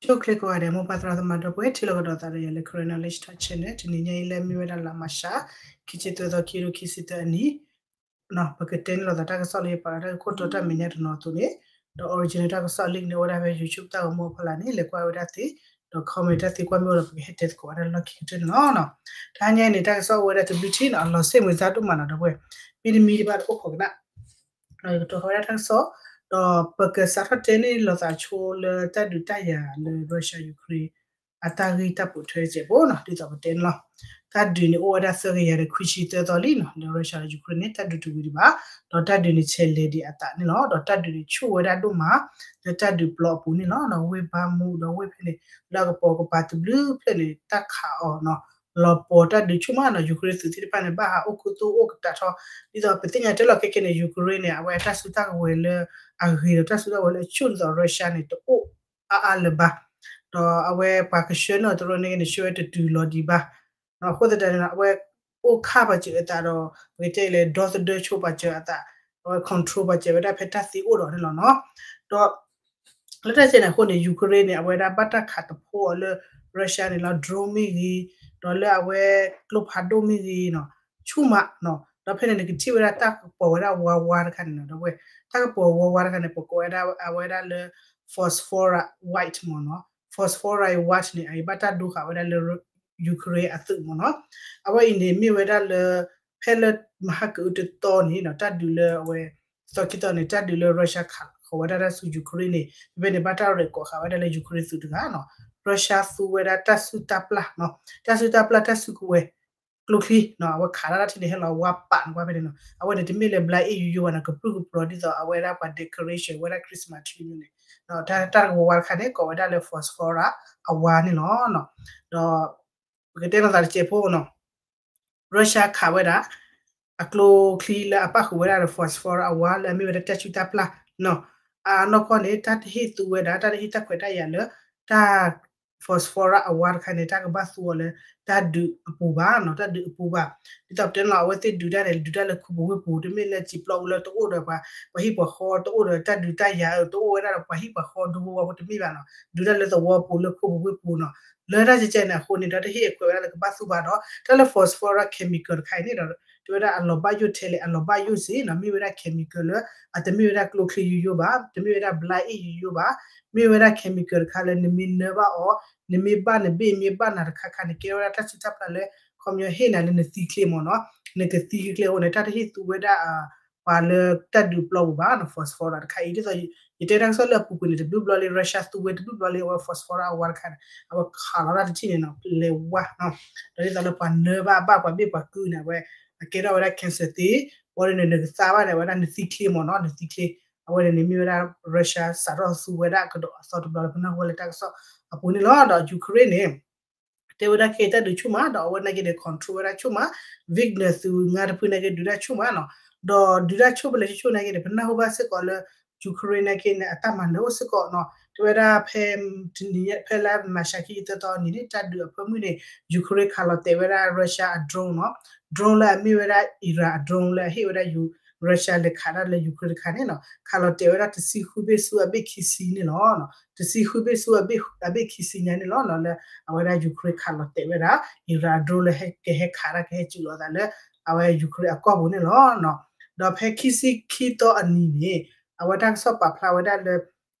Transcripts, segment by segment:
တၢ်ဘျုးဒိၣ်ချ့ကိးဂၤဒဲး မိၢ်ပၢ်သရၣ်သမါဒီပုၢ်ဝဲၢ် ထံၣ်လိာ်ကဒီးသးဒီးယၤလၢ Karen Knowledge Talk Channel တနံၤညါအံၤလၢမ့ၢ်ဝဲဒၣ်လါမၢ်ၡး ခံဆံသၢသီ ခံကထိခံဆံသၢအနံၤ ပကတဲန့ၢ်လိာ်သးတၢ်ကစီၣ်လၢယပာ်လီၤတၢ်ဂ့ၢ်ခိၣ်တီတၢ်မဲာ်ညါတနီၤအသိးန့ၣ် ဒီး original တၢ်ကစီၣ် link န့ၣ် အိၣ်ဝဲဒၣ်ဖဲ YouTube တၢ်ဂီၤမူအဖီလာ်န့ၣ် လဲၤကွၢ်ဝဲဒၣ်သ့ ဒီး comment တၢ်သံကွၢ်မ့ၢ်အိၣ်ဒီး ပကဟဲတဲသကိးဝဲဒၣ်လီၢ်ခံကတၢၢ်န့ၣ်လီၤ. တဟါညါအံၤန့ၣ် တၢ်ကစီၣ်အိၣ်ဝဲဒၣ်တဘျုးထံၣ်န့ၣ် အလီၤစ့ၢ်မုာ်သးဒိၣ်မးနီၤ ဒီပုၢ်ဝဲၢ် မ့တမံၤတဘၣ်တအိၣ်ခိးကနၣ် ဒီးယကတိၤဃီဝဲဒၣ်တၢ်ကစီၣ် ဒီးပကစးထီၣ်တဲန့ၢ်လိာ်သးဆိလၢတၢ်ဒုးတၢ်ယၤလၢ Russia Ukraine အတၢ်ဂ့ၢ်တၢ်ပိာ်ထွဲစဲးဖိနီၤ ဒ်သိးပတဲန့ၣ်လီၤ. တၢ်ဒုးန့ၣ်အိၣ်ဝဲဒၣ်သၢကယၤဒီးခွံဆံသၢသီလံနီၤ လၢ Russia ဒီး Ukraine န့ၣ် တၢ်ဒုးတဝံၤဒံးဘၣ်, ဒီးတၢ်ဒုးန့ၣ်ဆဲးလဲၤဒံးအသးန့ၣ်လီၤ. ဒီးတၢ်ဒုးန့ၣ်ဆူၣ်ဝဲဒၣ်ဒိၣ်မး လၢတၢ်ဒုးပျီအပူၤန့ၣ်လီၤ. ဝ့ၢ်ဘါမူဒီးဝ့ၢ်ဖဲန့ၣ် လၢအကပိာ်ကပၤတဘျုးဖျၢၣ်န့ၣ် တၢ်ခးအီၤနီၤ လီၤပှီၤတၢ်ဒုးဆူၣ်မးနီၤ Ukraine သုးသ့ၣ်တဖၣ်န့ၣ် ဘၣ်ဟးအိၣ်ခူသူၣ်အိၣ်ကတးထီ ဒ်သိးပသ့ၣ်ညါတဲလီၤခဲကဲန့ၣ် Ukraine န့ၣ် အဝဲတၢ်စုတၢ်ကဝဲၤလၢအဂ့ၤဒီးတၢ်စုတၢ်ကဝဲၤလၢအဆူၣ်ဒ်သိး Russia န့ၣ် တအိၣ်အါအါလၢၤဘၣ်, ဒီးအဝဲပှၤကဆှၢန့ၢ်အီၤတရၢန့ၣ်က့န့ၣ် ဆှၢဝဲတတုၤလီၤဒံးဘၣ် အဃိသတးန့ၣ် အဝဲအိၣ်ခါပာ်စၢၤအသးဒီး ပကတဲလဲၤဒီသဒၢဆိပာ်စၢၤအသး, အဝဲ control ပာ်စၢၤဝဲဒၣ်ဖဲတၢ်သ့အိၣ်ဒီးန့ၣ်လီၤနီၤ. ဒီး လၢတၢ်စဲန့ၣ်အဃိန့ၣ် Ukraine န့ၣ် အဝဲဒၣ်ဘၣ်တၢ်ခးတဖိအီၤလၢ Russia န့ၣ်လီၤ drone မ့ၢ်ဂ့ၤ, ဒီးလၢအဝဲကျိဖးဒိၣ်မ့ၢ်ဂ့ၤနီၤ ဆူၣ်မးနီၤ. ဒီးဖဲန့ၣ်နကထံၣ်ဝဲဒၣ်တၢ်ကပီၤဝဲဒၣ်ဝါဝါတခါန့ၣ်နီၤ ဒီးဝဲ တၢ်ကပီၤဝါဝါတခါန့ၣ် ပကိးဝဲဒၣ်အဝဲဒၣ်လၢ phosphorus white မ့ၢ်နီၤ. phosphorus white န့ၣ် အအံၤဘၣ်တၢ်ဒိဃာ်ဝဲဒၣ်လၢ Ukraine အသုးမ့ၢ်နီၤ. အဝဲအံၤန့ၣ်မ့ၢ်ဝဲဒၣ်လၢ ဖဲလၢမဟါကအုတသီန့ၣ်နီၤ တၢ်ဒုးလၢအဝဲ သီခံသီန့ၣ် တၢ်ဒုးလၢ Russia ခးဃီၤဝဲဒၣ်တၢ်ဆူ Ukraine န့ၣ် ဖဲဖဲန့ၣ် ဘၣ်တၢ်ရဲၣ်ကိးဃာ်ဝဲဒၣ်လၢ Ukraine သုးတဂၤနီၤ. Russia သူဝဲဒၣ်တၢ်စုၣ်တၢ်ပျၢ်နီၤ တၢ်စုၣ်တၢ်ပျၢ်တၢ်စုကဝဲၤ ကျိချံနီၤ အဝဲခးတၢ်တၢ်ထံၣ်န့ၣ် ဟဲလီၤဝါပာ်န့ၣ်ကွၢ်ဖဲန့ၣ်နီၤ အဝဲန့ၣ်တမ့ၢ်လၢ ဘျါအ့ၣ်ယိယိဘၣ်နီၤ ကပြုၢ်ကပြီၤဒ်သိးအဝဲဒၣ်ပှၤ decoration ဝဲဒၣ် Christmas tree န့ၣ် တၢ်တၢ်ကဝီၤဝါတခါန့ၣ် ကိးဝဲဒၣ်လၢ phosphorus အဝါန့ၣ်လီၤ. ဒီး ပကတဲလိာ်သးတစဲးဖိနီၤ Russia ခးဝဲဒၣ် အကျိချံလၢအပၣ်ဃုာ်ဝဲဒၣ်ဒီး phosphorus အဝါလၢအမ့ၢ်ဝဲဒၣ်တၢ်စုၣ်တၢ်ပျၢ်နီၤ အနီၢ်ကီၢ်န့ၣ် တၢ်တဟ့ၣ်သူဝဲဒၣ် တၢ်တဟ့ၣ်တၢ်ခွဲးတၢ်ယာ်လၢ တၢ် phosphorus အဝါတခါန့ၣ် တၢ်ကဘၣ်သူအီၤလၢ တၢ်ဒုးအပူၤဘၣ်နီၤ တၢ်ဒုးအပူၤဘၣ်. ဒ်သိးပတဲန့ၣ်လီၤ အဝဲသ့ၣ်ဒုးတၢ်န့ၣ် ဒုးတၢ်လၢခူပူၤဝ့ၢ်ပူၤ တမ့ၢ်လၢစံာ်ပျီပူၤလၢတအိၣ်ဒီးပှၤ ပှၤဟံၣ်ပှၤဃီ တအိၣ်ဒီးတၢ်ဒုးတၢ်ယၤ တအိၣ်ဝဲဒၣ်ဒီးပှၤဟံၣ်ပှၤဃီဒူဖိဝဲဖိတမ့ၢ်ဘၣ်နီၤ ဒုးတၢ်လၢသဝီပူၤလၢခူပူၤဝ့ၢ်ပူၤနီၤ လၢတၢ်ကဲကဲန့ၣ်အဃိန့ၣ်ဒီး တဟ့ၣ်အခွဲးဝဲဒၣ်လၢကဘၣ်သူဘၣ်ဒီး တၢ်လၢ phosphorus chemical တခါအံၤန့ၣ်ဒီး တဲဝဲဒၣ်အလီၤဘၣ်ယိၣ်ထဲလဲၣ် အလီၤဘၣ်ယိၣ်စ့ၢ်နီၤ မ့ၢ်ဝဲဒၣ် chemical လၢ အတမ့ၢ်ဝဲဒၣ်ကျိချံယိယိဘၣ် တမ့ၢ်ဝဲဒၣ်ဘျါအ့ၣ်ယိယိဘၣ် မ့ၢ်ဝဲဒၣ် chemical တခါလၢနမ့ၢ်နၢဘၣ်အီၤ နမ့ၢ်ဘၣ်နဘ့ၣ်မ့ၢ်ဘၣ်နၤတခါခါန့ၣ် ကဲဝဲဒၣ်တၢ်စုၣ်တၢ်ပျၢ်လၢ ခီပညီဟ့ၣ်နၤလၢနသံချ့မ့ၢ်နီၤ နကသံချ့အဃိန့ၣ် တၢ်တဟ့ၣ်သူဝဲဒၣ် ပှၤလၢတၢ်ဒုးပျီပူၤဘၣ်နီၤ phosphorus တခါအံၤ ဒ်သိး ယတဲတၢ်ကစီၣ်လၢအပူၤကွံာ်န့ၣ် တဘျုးဘျီလံ Russia သူဝဲတဘျုးဘျီလံ အဝဲ phosphorus အဝါတခါန့ၣ် အဝဲခးလီၤတၢ်တထံၣ်န့ၣ်နီၤ လဲၤဝါနီၤ ဒီးဒ်သိးလၢပှၤနၢဘၣ်ဘၣ်ပှၤဘ့ၣ်ပှၤကုန့ၣ် အဝဲ အကဲထီၣ်ဝဲဒၣ် cancer သ့ ဝံၤန့ၣ် နကသါဘၣ်န့ၣ် အဝဲဒၣ်နသံချ့မ့ၢ်နီၤ နသံချ့ အဝဲန့ၣ်န့ၣ်မ့ၢ်ဝဲဒၣ် Russia စးထီၣ်သူဝဲဒၣ်ကဒီးအသီတဘျီလၢပနၢ်ဟူဝဲလၢတၢ်ကစီၣ်အပူၤန့ၣ်လီၤ. ဒီး Ukraine န့ၣ် တဲဝဲဒၣ်ခဲအံၤတၢ်ဒုးဆူၣ်မး ဒီးအဝဲနာ်က့န့ၣ် control ဝဲဒၣ်ဆူၣ်မး Wagner သုးငါတဖုနာ်က့ဒုးတၢ်ဆူၣ်မးနီၤ ဒီးဒုးတၢ်ဆူၣ်ဖဲလဲၣ်ဆူၣ်ဆူၣ်နာ်က့န့ၣ် ပနၢ်ဟူဘၣ်စ့ၢ်ကီးလၢ Ukraine နာ်က့န့ၣ် အတၢ်မၤနၢၤအိၣ်စ့ၢ်ကီးနီၤ တဲဝဲဒၣ်ဖဲ တနံၤညါ ဖဲလါမၢ်ၡးခံဆံသၢသီအနံၤန့ၣ် တၢ်ဒုးအဖၢမုၢ်န့ၣ် Ukraine ခးလီၤတဲာ်ဝဲဒၣ် Russia အ drone နီၤ drone လၢအမ့ၢ်ဝဲဒၣ် Iran အ drone လၢအဟ့ၣ်ဝဲဒၣ် Russia လဲၤခးတၢ်လၢ Ukraine တခါန့ၣ်နီၤ ခးလီၤတဲာ်ဝဲဒၣ်တဆံဃုဘ့ၣ်ဆူအဘ့ၣ်ခံဆံန့ၣ်လီၤ. တဆံဃုဘ့ၣ်ဆူအဘ့ၣ်ခံဆံညါန့ၣ်လီၤ လၢအဝဲဒၣ် Ukraine ခးလီၤတဲာ်ဝဲဒၣ် Iran အ drone လၢကဟဲခးတၢ်ကဟဲစိာ်လီၤသးလၢ အဝဲ Ukraine အကီၢ်ပူၤန့ၣ်လီၤ. ဒီးဖဲခံဆံခံသီအနံၤန့ၣ် အဝဲတၢ်ကစီၣ်ပာ်ဖျါဝဲဒၣ်လၢ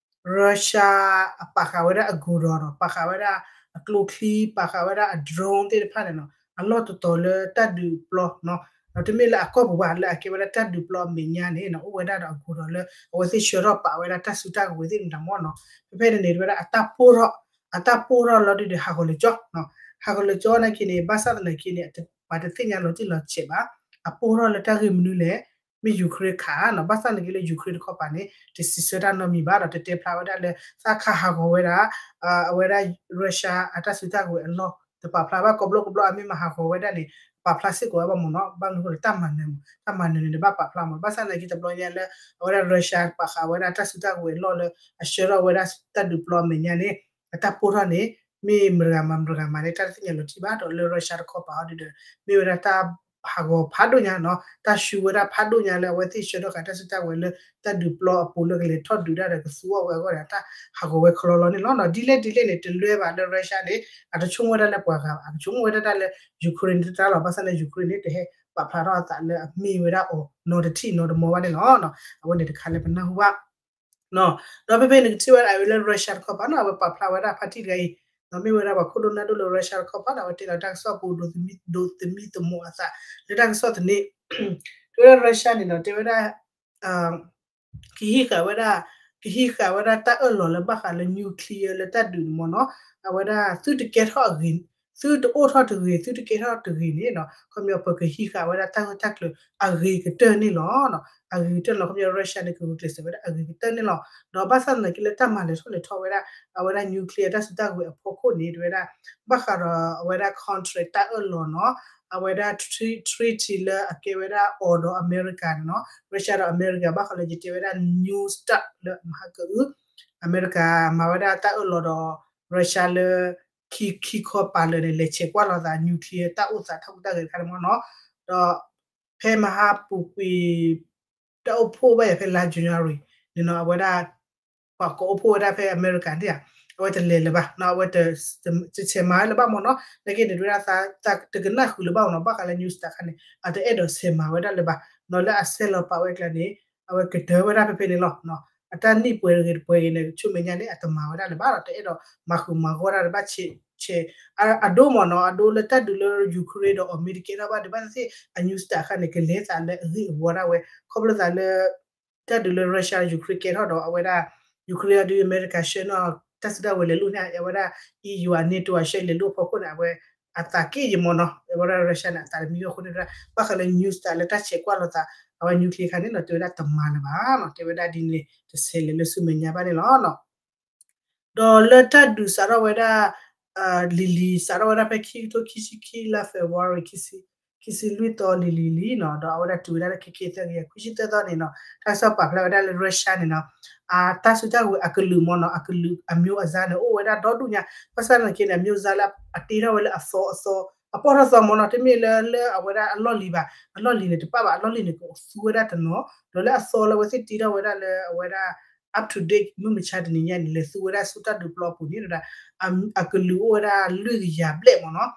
Russia အပာ်ဃာ်ဝဲဒၣ်အဂီၤဒီးနီၤ ပာ်ဃာ်ဝဲဒၣ်အကျိချံ ပာ်ဃာ်ဝဲဒၣ်အ drone သ့ၣ်တဖၣ်န့ၣ်နီၤ အလီၢ်တတီၤလၢတၢ်ဒုးပျီနီၤ ဒီးတမ့ၢ်လၢအကီၢ်ပူၤဘၣ် လၢအကဲဝဲဒၣ်တၢ်ဒုးပျီအမဲာ်ညါန့ၣ်နီၤ အိၣ်ဝဲဒၣ်ဒီးအဂီၤဒီးလၢ အဝဲသ့ၣ်ဆှၢထီၣ်ပာ်ဝဲဒၣ်တၢ်စုတၢ်ကဝဲၤသ့ၣ်န့ၣ်တမ့ၢ်နီၤ ဖဲဖဲန့ၣ်န့ၣ် တဲဝဲဒၣ်အတၢ်ပိၢ်ထီၣ် အတၢ်ပိၢ်ထီၣ်လီၤဒုးဒီးဟးဂီၤလၢကၠီနီၤ ဟးဂီၤလၢကၠီနာ်က့န့ၣ် ဘၣ်ဆၣ်သနာ်က့န့ၣ် ပှၤတသ့ၣ်ညါလီၤတံၢ်လီၤဆဲးဘၣ် အပိၢ်ထီၣ်လၢတၢ်ဂ့ၢ်မနုၤလဲၣ် မ့ၢ် Ukraine ခးနီၤ ဘၣ်ဆၣ်သနာ်က့လၢ Ukraine တခီပၤန့ၣ် တစံးဆၢတၢ်နီတမံၤဘၣ်ဒီး တတဲဖျါဝဲဒၣ်လၢ သးခးဟးဂီၤဝဲဒၣ် အဝဲဒၣ် Russia အတၢ်စုတၢ်ကဝဲၤအလီၢ် တပာ်ဖျါဘၣ် ကိးဘျီကိးဘျီအမ့ၢ်မၤဟးဂီၤဝဲဒၣ်န့ၣ် ပာ်ဖျါစ့ၢ်ကီးဝဲဘၣ်မ့ၢ်နီၤ ဘၣ်မနုၤအဃိလဲၣ် တၢ်မၤနၢၤမ့ၢ် တၢ်မၤနၢၤန့ၣ် တဘၣ်ပာ်ဖျါမ့ၢ် ဘၣ်ဆၣ်သနာ်က့တဘျီညါလၢ အဝဲဒၣ် Russia ပာ်ဃာ်ဝဲဒၣ်တၢ်စုတၢ်ကဝဲၤအလီၢ်လၢ အဆှၢထီၣ်ဝဲဒၣ်တၢ်ဒုးပျီအမဲာ်ညါန့ၣ် အတၢ်ပိၢ်ထီၣ်န့ၣ် မ့ၢ်မတၤဂၤမၤမတၤဂၤမၤန့ၣ် တၢ်တသ့ၣ်ညါလီၤတံၢ်ဘၣ်ဒီးလၢ Russia တခီပၤဟီဒုးဒီး မ့ၢ်ဝဲဒၣ်တၢ် ဟးဂီၤဖးဒိၣ်ညါနီၤ, တၢ်ဆူဝဲဒၣ်ဖးဒိၣ်ညါလၢအဝဲသ့ၣ်ဆှၢထီၣ်ဃာ်တၢ်စုတၢ်ဝဲၤလၢတၢ်ဒုးပျီအပူၤလၢကလဲၤထီၣ်ဒုးတၢ်ဒီးကသူအီၤဝဲအဂီၢ်န့ၣ် တၢ်ဟးဂီၤဝဲခီလီလီန့ၣ်လီၤ. ဒ်လဲၣ်ဒ်လဲၣ်န့ၣ် တလွဲဘၣ်လၢ Russia န့ၣ် အတဆိကမိၣ်ဝဲဒၣ်လၢပှၤဂၤဘၣ်, အကဆိကမိၣ်ဝဲဒၣ်တၢ်လၢ Ukraine တၢ်လီၤ. ဘၣ်ဆၣ်လၢ Ukraine န့ၣ် တဟဲပာ်ဖျါထီၣ်အသးလၢအမ့ၢ်ဝဲဒၣ်အီၤနီတထံၣ်နီတမီၤဘၣ်န့ၣ်လီၤ. အဝဲန့ၣ်တခါလၢပနၢ်ဟူဘၣ် ဒီးဖဲဖဲန့ၣ်ကထံၣ်ဝဲဒၣ်အဝဲလၢ Russia တခီပၤနီၤ, အဝဲပာ်ဖျါဝဲဒၣ်ဖါတံၢ်တဂၤအံၤ မ့ၢ်ဝဲဒၣ်ပှၤခိၣ်ဒိၣ်နၢ်ဒိၣ်လၢ Russia တခီပၤဒီး အဝဲတဲလီၤတၢ်ကစီၣ်ပူၤ ဒိးသမံသမိးအသး လၢတၢ်ကစီၣ်သန့ တဲဝဲဒၣ် Russia န့ၣ်ဒီး တဲဝဲဒၣ် ကဟံးဃာ်ဝဲဒၣ် ကဟံးဃာ်ဝဲဒၣ်တၢ်အၢၣ်လီၤလၢဘၣ်ဃးလၢ nuclear လၢတၢ်ဒုးန့ၣ်မ့ၢ်နီၤ, အဝဲဒၣ်သုတကဲထီၣ်အဂ့ၤ, သုတအိၣ်ထီၣ်တဂ့ၤ သုတကဲထီၣ်တဂ့ၤန့ၣ်နီၤ, ခီပညီပကဟံးဃာ်ဝဲဒၣ်တၢ်ဂၢၢ်တၢ်ကျၢၤအဂ့ၤကတၢၢ်န့ၣ်လီၤ. အဂ့ၤကတၢၢ်လီၤ. ခီပညီ Russia န့ၣ်ကဂုာ်ကျဲးစၢးဝဲဒၣ်အဂ့ၤကတၢၢ်န့ၣ်လီၤ. ဒီးဘၣ်ဆၣ်သနာ်က့လၢတၢ်မၤလဲၤထီၣ်လဲၤထီဝဲဒၣ် အဝဲဒၣ် nuclear တၢ်စုတၢ်ဝဲၤအဖီခိၣ်န့ၣ် တဲဝဲဒၣ် ဘၣ်ဃးဒီးအဝဲဒၣ် contract တၢ်အၢၣ်လီၤနီၤ, အဝဲဒၣ် treaty လၢအကဲဝဲဒၣ်အီၤဒီးအမဲရကၤန့ၣ်နီၤ, Russia ဒီးအမဲရကၤ ဘၣ်ဃးလၢယတဲဝဲဒၣ် New START လၢမဟါကအု အမဲရကၤမၤဝဲဒၣ်တၢ်အၢၣ်လီၤဒီး Russia လၢ ခံခီပၤလၢာ်န့ၣ် လဲၤဆဲးကွၢ်လီၤသး nuclear တၢ်အိၣ်သးထီၣ်ကတၢၢ်ဂ့ၤတခါန့ၣ်မ့ၢ်နီၤ, ဒီး ဖဲမဟါပူၤကွံာ် တၢ်အိၣ်ဖှိၣ်ဘၣ်ယၤဖဲလါ January န့ၣ်နီၤ, အဝဲဒၣ် ပှၤကိးအိၣ်ဖှိၣ်ဝဲဒၣ်ဖဲအမဲရကၤန့ၣ်ဧါ, အဝဲတလဲၤလၢၤဘၣ်နီၤ, အဝဲတဆဲးမၤလၢၤဘၣ်မ့ၢ်နီၤ, နာ်က့န့ၣ် တဲဝဲဒၣ်တကနၣ်ဃုာ်လၢၤဘၣ်မ့ၢ်နီၤ, ဘၣ်ဃးလၢ New START ခါန့ၣ် အတအဲၣ်ဒိးဆဲးမၤဝဲဒၣ်လၢၤဘၣ်နီၤ, လၢအဆဲးလီၤပာ်ဝဲအကျါန့ၣ် အဝဲကတၢၢ်ဝဲဒၣ်ဖဲဖဲန့ၣ်လီၤ. အတၢ်နံၣ်ပှဲၤတဂ့ၤတပှဲၤဂ့ၤန့ၣ် ဆူမဲာ်ညါန့ၣ် အတမၤဝဲဒၣ်လၢၤဘၣ်ဒီး တအဲၣ်ဒိးမၤဃူမၤဂီၢ်တၢ်လၢၤဘၣ်ဆဲး, အဒိမ့ၢ်နီၤ, အဒိလၢတၢ်ဒုးလၢ Ukraine ဒီးအီၤမ့ၢ်တကဲထီၣ်ဘၣ်ဒီး ဘၣ်သ့ၣ်သ့ၣ် အ New START ခါန့ၣ် ကလဲၤသးလၢအဂ့ၢ်အဝီဒၣ်ဝဲ ခီဖျိသးလၢ တၢ်ဒုးလၢ Russia Ukraine ကဲထီၣ်ဒီး အဝဲဒၣ် Ukraine အဒုး အမဲရကၤဆှၢန့ၢ်တၢ်စုတၢ်ဝဲၤလဲၤလိာ်န့ၣ် အဝဲဒၣ် EU အ NATO အဆှၢလဲၤလိာ်အဖီခိၣ်န့ၣ် အဝဲအသးက့ၣ်ယမ့ၢ်နီၤ, အဝဲဒၣ် Russia န့ၣ် အသးတမံဘၣ်အဃိန့ၣ် ဘၣ်ဃးလၢ New START လၢတၢ်ဆဲးကွၢ်လီၤသး အဝဲ nuclear ခါန့ၣ်နီၤ, တဲဝဲဒၣ်တမၤလၢၤဘၣ်နီၤ, တဲဝဲဒၣ်ဒ်န့ၣ် တဆဲးလဲၤလၢဆူမဲာ်ညါဘၣ်န့ၣ်လီၤ. ဒီးလၢတၢ်ဒုးစးထီၣ်ဝဲဒၣ် လံၤလံၤ စးထီၣ်ဝဲဒၣ်ဖဲခံကထိခံဆံခံလါ February ခံဆံလွံၢ်သီလံၤလံၤလံၤနီၤ, ဒီးအဝဲဒၣ်တုၤဝဲဒၣ်လၢခဲခဲသၢကယၤခွံဆံသၢသီန့ၣ်နီၤ, တၢ်ကစီၣ်ပာ်ဖျါဝဲဒၣ်လၢ Russia န့ၣ်နီၤ, အတၢ်စုတၢ်ဝဲၤအကလုာ်မ့ၢ်နီၤ, အကလုာ်အမျိုးအစားန့ၣ် အိၣ်ဝဲဒၣ်ဒီဒူၣ်ညါ, ဘၣ်ဆၣ်သနာ်က့န့ၣ် အမျိုးအစားလၢအတ့ထီၣ်ဝဲလၢအသီအသီ အပီၢ်ထီၣ်သီမ့ၢ်နီၤ, တမ့ၢ်လၢလၢအဝဲဒၣ်အလီၢ်လံၤဘၣ်, အလီၢ်လံၤန့ၣ်တပၣ်ဘၣ်, အလီၢ်လံၤန့ၣ် ကသူဝဲဒၣ်တနီၤ, ဒီးလၢအသီလၢအဝဲသ့ၣ်တ့ထီၣ်ဝဲဒၣ်လၢအဝဲဒၣ် up to date မုၢ်မဆါတနံၤညါန့ၣ် လဲၤသူဝဲဒၣ်ဆူတၢ်ဒုးပျီအပူၤန့ၣ်ဒီး အကလုာ်အိၣ်ဝဲဒၣ်လွံၢ်ကယၤဘျဲၣ်မ့ၢ်နီၤ,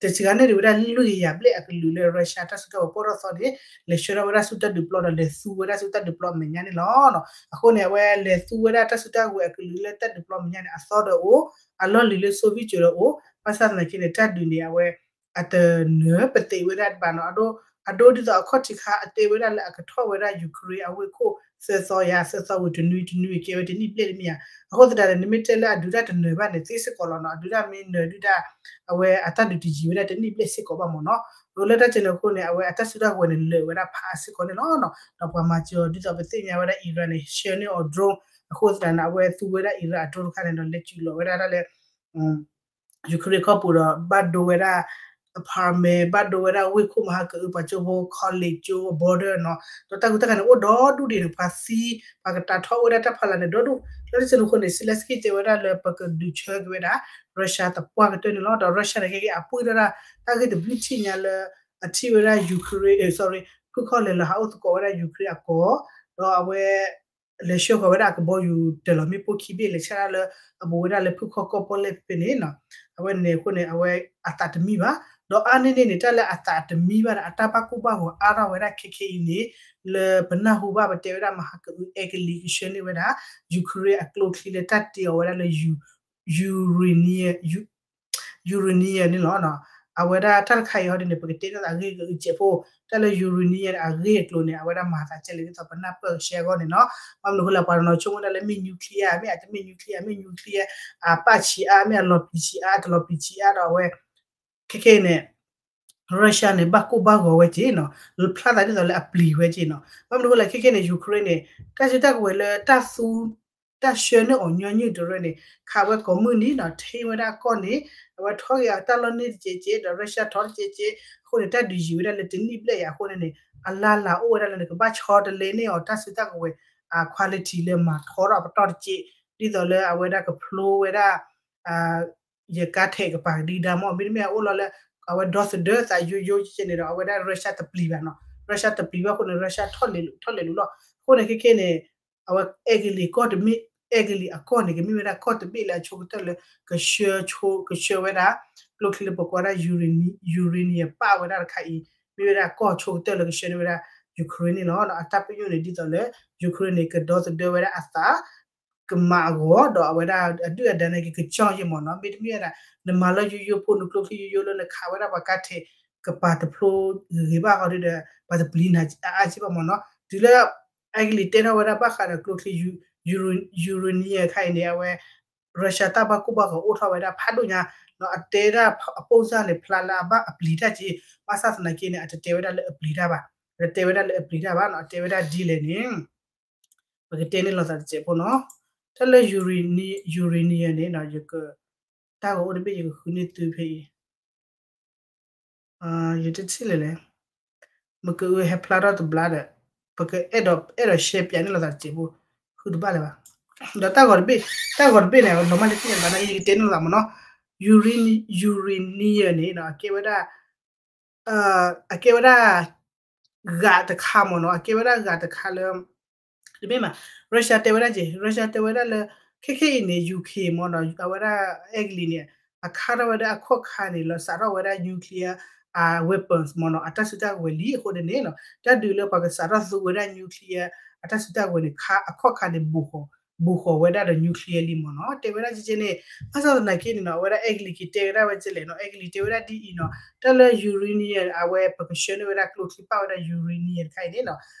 တစှၤန့ၢ်ဒံးဝဲဒၣ်လွံၢ်ကယၤဘျဲၣ်အကလုာ်လၢ Russia တၢ်စုကဝဲၤပီၢ်ထီၣ်သီန့ၣ် လဲၤဆှၢထီၣ်ဝဲဒၣ်ဆူတၢ်ဒုးပျီဒီး လဲၤသူဝဲဒၣ်ဆူတၢ်ဒုးပျီအမဲာ်ညါန့ၣ်လီၤ. အဃိန့ၣ် အဝဲလဲၤသူဝဲဒၣ်တၢ်စုတၢ်ဝဲၤအကလုာ်လၢတၢ်ဒုးပျီအမဲာ်ညါန့ၣ် အသီဒီးအိၣ်, အလီၢ်လံၤလၢ Soviet ဒီးအိၣ်, ဘၣ်ဆၣ်သနာ်က့န့ၣ် တၢ်ဒုးန့ၣ် အဝဲ အတနၢၤပသံးဝဲဒၣ်တဘၣ်နီၤ, အဒိ အဒိဒ်သိးအခီၣ်ထံးခါအတဲဝဲဒၣ်လၢအကထီၣ်ဝဲဒၣ် Ukraine အဝ့ၢ်ခိၣ် သၢသီယၤ သၢသီဝံၤတနွံတနွံကဲဝဲတနံၣ်ဘျဲၣ်တမ့ၢ်ဧါ, အဃိသတးဒီး နမ့ၢ်တဲလၢအဒုးတၢ်တနၢၤဘၣ်န့ၣ် သ့စ့ၢ်ကီးလီၤနီၤ, အဒုးတၢ်မ့ၢ်နၢၤဒုးတၢ် အဝဲအတၢ်ဒုးတယံာ်ဝဲဒၣ်တနံၣ်ဘျဲၣ်စ့ၢ်ကီးဘၣ်မ့ၢ်နီၤ, ဒီးလၢတၢ်စဲးန့ၣ်အဃိန့ၣ် အဝဲအတၢ်စုတၢ်ဝဲၤန့ၣ် လၢာ်ဝဲဒၣ်ဖးစ့ၢ်ကီးန့ၣ်လီၤ. ဒီးပှၤမၤစၢၤအီၤဒ်သိးပသ့ၣ်ညါဝဲဒၣ် Iran န့ၣ် ဆှၢန့ၢ်အီၤ drone အဃိသတးန့ၣ် အဝဲသူဝဲဒၣ် Iran အ drone တခါန့ၣ်ဒီး လဲၤစုးလီၤဝဲဒၣ်တၢ်လၢ Ukraine ခီပူၤဒီး ဘၣ်ဒိဝဲဒၣ် apartment ဘၣ်ဒိဝဲဒၣ်ဝ့ၢ်ခိၣ်မဟါကအု ပှၤကၠိဖိ college ကၠိ border နီၤ, ဒီးတၢ်ဂုၤတၢ်ဂၤန့ၣ် အိၣ်ဒီဒူၣ်ဒံးန့ၣ် ပှၤသံ ပှၤကတးထီၣ်အိၣ်ဝဲဒၣ်တၢ်ဖီလာ်န့ၣ် ဒီဒူၣ်, လၢတၢ်စဲးန့ၣ်အဃိန့ၣ် Zelensky တဲဝဲဒၣ်လၢပကဒုးဆၢက့ၤဝဲဒၣ် Russia သပှၢ်ကတၢၢ်န့ၣ်လီၤ. ဒီး Russia န့ၣ်က့ အပှ့ၢ်ထီၣ်ဒၣ် တၢ်ဂ့ၢ်တဘျုးထံၣ်ညါလၢ အထံၣ်ဝဲဒၣ် Ukraine, sorry, ဖုခီၣ်လဲၤလီၤဟးအိၣ်သကိးဝဲဒၣ် Ukraine အကီၢ်, ဒီးအဝဲ လဲၤဆှၢဃီၤဝဲဒၣ်အကဘီယူၤတၢ်လီၢ်မ့ၣ်ပိၢ်ခံဘ့ၣ် လဲၤဆၣ်ဒၣ်လၢအဘူးဝဲဒၣ်လၢဖုခီၣ်ကီၢ်ပီၣ်လဲၣ်ဖဲန့ၣ်နီၤ, အဝဲန့ၣ်အဃိန့ၣ် အဝဲအသးတမံဘၣ်, ဒီးအါန့ၢ်န့ၣ်န့ၣ် တၢ်လၢအသးတမံဘၣ်ဒီး အတၢ်ဘၣ်ကိၢ်ဘၣ်ဂီၤအါထီၣ်ဝဲဒၣ်ခဲခဲအံၤန့ၣ် လၢပနၢ်ဟူဘၣ်ပတဲဝဲဒၣ်မဟါကအု အဲကလံးကဆှၢန့ၢ်ဝဲဒၣ် Ukraine အကျိချံလၢတၢ်တ့အီၤဝဲဒၣ်လၢ uranium uranium န့ၣ်လီၤ. အဝဲဒၣ်တၢ်တခါအံၤဟီဒ်န့ၣ် ပကတဲန့ၢ်သးအဂ့ၢ်ကအုကဲးဖိ, တၢ်လၢ uranium န့ၣ် အဂ့ၢ်အကျိၤန့ၣ် အဝဲဒၣ်မၤသးကဲလၢဒ်သိးပနၢ်ပၢၢ်ကဆှဲအဂီၢ်န့ၣ်နီၤ. ဘၣ်မနုၤအဃိလဲၣ် ပှၤတနီၤဆိကမိၣ်ဒၣ်လၢမ့ၢ် nuclear မ့ၢ်အတမ့ၢ် nuclear မ့ၢ် nuclear အပၣ်ဆံးအါ မ့ၢ်အလီၤပျံၤဆံးအါ တလီၤပျံၤဆံးအါဒီးအဝဲ ခဲခဲအံၤန့ၣ် Russia န့ၣ် ဘၣ်ကိၢ်ဘၣ်ဂီၤဝဲက့နီၤ, ဖျါသးဒ်သိးလၢအပျံၤဝဲက့နီၤ. ဘၣ်မနုၤအဃိလဲၣ် ခဲခဲန့ၣ် Ukraine န့ၣ် တၢ်စုတၢ်ကဝဲၤလၢတၢ်သူ တၢ်ဆှၢန့ၢ်အီၤညီနုၢ်တရၢန့ၣ် ခးဝဲကိးမုၢ်နံၤနီၤ, ထံၣ်ဝဲဒၣ်ကီၢ်န့ၣ် အဝဲထီၣ်က့ၤအတၢ်လီၢ်န့ၣ်တကဲးကဲး ဒီး Russia ထီၣ်တကဲးကဲး အဃိန့ၣ် တၢ်ဒုးယံာ်ဝဲဒၣ်လၢတနံၣ်ဘျဲၣ်ယၤအဃိန့ၣ်န့ၣ် အလၢ်လၢ်အိၣ်ဝဲဒၣ်လၢနကဘၣ်ဆီတလဲန့ၢ်အီၤ တၢ်စုတၢ်ကဝဲၤ quality လၢမၤထီထီၣ်ပတီၢ်တကဲး ဒ်သိးလၢအဝဲဒၣ်ကဖျိဝဲဒၣ် ယကါထဲးကပၤကဒံကဒါမ့ၢ် မ့တမ့ၢ်အအိၣ်လီၤလၢ အဝဲဒီသဒၢသးယိယိကဲန့ၣ်ဒီး အဝဲဒၣ် Russia တပျံၤဘၣ်နီၤ, Russia တပျံၤဘၣ်အဃိန့ၣ် Russia ထီၣ်လဲၤလူၤထီၣ်လဲၤလူၤလီၤ. အဃိန့ၣ်ခဲခဲန့ၣ် အဝဲအဲကလံးကီၢ်တမ့ၢ် အဲကလံးအကီၢ်န့ၣ် ကမ့ၢ်ဝဲဒၣ်ကီၢ်တဘ့ၣ်လၢအဆိကတၢၢ်လၢ ကဆှၢဆိ ကဆှၢဝဲဒၣ် ကျိချံလၢပကွၢ်ဒၣ် uranium ပၣ်ဝဲဒၣ်တခါအံၤ မ့ၢ်ဝဲဒၣ်ကီၢ်ဆိကတၢၢ်လၢကဆှၢန့ၢ်ဝဲဒၣ် Ukraine န့ၣ်လီၤ. အတၢ်ပညိၣ်န့ၣ်ဒ်သိးလၢ Ukraine န့ၣ် ကဒီသဒၢဝဲဒၣ်အသး ကမၤအဂီၢ် ဒီးအဝဲဒၣ်အဒုၣ်အဒါန့ၣ်ကကၠီၣ်ယဲၢ်မ့ၢ်နီၤ, မ့တမ့ၢ်ဝဲဒၣ် နမၤလၢယိယိဖိနကျိချံယိယိလၢနခးဝဲဒၣ်ပှၤကါထဲး ကပာ်တဖျိဂ့ၤဂ့ၤဘၣ်ဃီဒီး ပှၤတပျံၤနၤအါအါက့ဘၣ်မ့ၢ်နီၤ. တုၤလၢ အဲကလံးတဲထီၣ်ဝဲဒၣ်ဘၣ်ဃးဒီးကျိချံ uranium တခါအံၤန့ၣ် အဝဲ Russia တၢ်ဘၣ်ကိၢ်ဘၣ်ဂီၤအိၣ်ထီၣ်ဝဲဒၣ်ဖးဒိၣ်ညါနီၤ, အတဲဒၣ်အပိၢ်စၢ်န့ၣ် ဖျါလၢအဘၣ်အပျံၤတၢ်က့, ဘၣ်ဆၣ်သနာ်က့န့ၣ် အတတဲဝဲဒၣ်လၢအပျံၤတၢ်ဘၣ်, အတတဲဝဲဒၣ်လၢအပျံၤတၢ်ဘၣ်နီၤ, အတဲဝဲဒၣ်ဒ်လဲၣ်န့ၣ် ပကတဲန့ၢ်လိာ်သးတစဲးဖိနီၤ. တၢ်လၢ uranium န့ၣ်နီၤ ယက တၢ်ဂီၤအိၣ်တဘ့ၣ်ယကဃုန့ၢ်သုဖဲအံၤ ယတထံၣ်လဲၣ်လဲၣ်, မ့ၢ်ကဟဲဖျါထီၣ်တဘျါဒီး ပကအဲၣ်ဒိး အဲၣ်ဒိး share ပၠးန့ၢ်လိာ်သးတစဲးဖိ ဃုတဘၣ်လၢၤဘၣ်. ဒီးတၢ်ဂီၤတဘ့ၣ် တၢ်ဂီၤတဘ့ၣ်န့ၣ် လီၤမၢ်လၢသ့ၣ်ညါဘၣ်နီၤ ယကတဲန့ၢ်လိာ်သးမ့ၢ်နီၤ, uranium န့ၣ်နီၤ အကဲဝဲဒၣ် အကဲဝဲဒၣ် ဂၤတခါမ့ၢ်နီၤ, အကဲဝဲဒၣ်ဂၤတခါလၢ တမ့ၢ်ဘၣ်, Russia တဲဝဲဒၣ်က့, Russia တဲဝဲဒၣ်လၢ ခဲခဲအံၤန့ၣ် UK မ့ၢ်နီၤ အဝဲဒၣ်အဲကလံးန့ၣ် အခါထီၣ်ဝဲဒၣ်အခီၣ်ခါန့ၣ် လီၤစးထီၣ်ဝဲဒၣ် nuclear weapons မ့ၢ်နီၤ အတၢ်စုတၢ်ကဝဲၤလံအဃိန့ၣ်န့ၣ်နီၤ တၢ်ဒုးလၢပှၤကစးထီၣ်သူဝဲဒၣ် nuclear အတၢ်စုတၢ်ကဝဲၤန့ၣ် အခီၣ်ခါန့ၣ် ဘူးဃီၤဝဲဒၣ်ဒီး nuclear လံမ့ၢ်နီၤ တဲဝဲဒၣ်က့က့န့ၣ်, ဘၣ်ဆၣ်သနာ်က့န့ၣ်နီၤ အဝဲဒၣ်အဲကလံးက့ၤတဲဝဲဒၣ်ဝဲကလဲၣ်နီၤ အဲကလံးတဲဝဲဒၣ်ဒ်အံၤနီၤ တၢ်လၢ uranium အဝဲပကဆှၢန့ၢ်ဝဲဒၣ်ကျိချံပၣ်ဝဲဒၣ် uranium တခါအံၤန့ၣ်နီၤ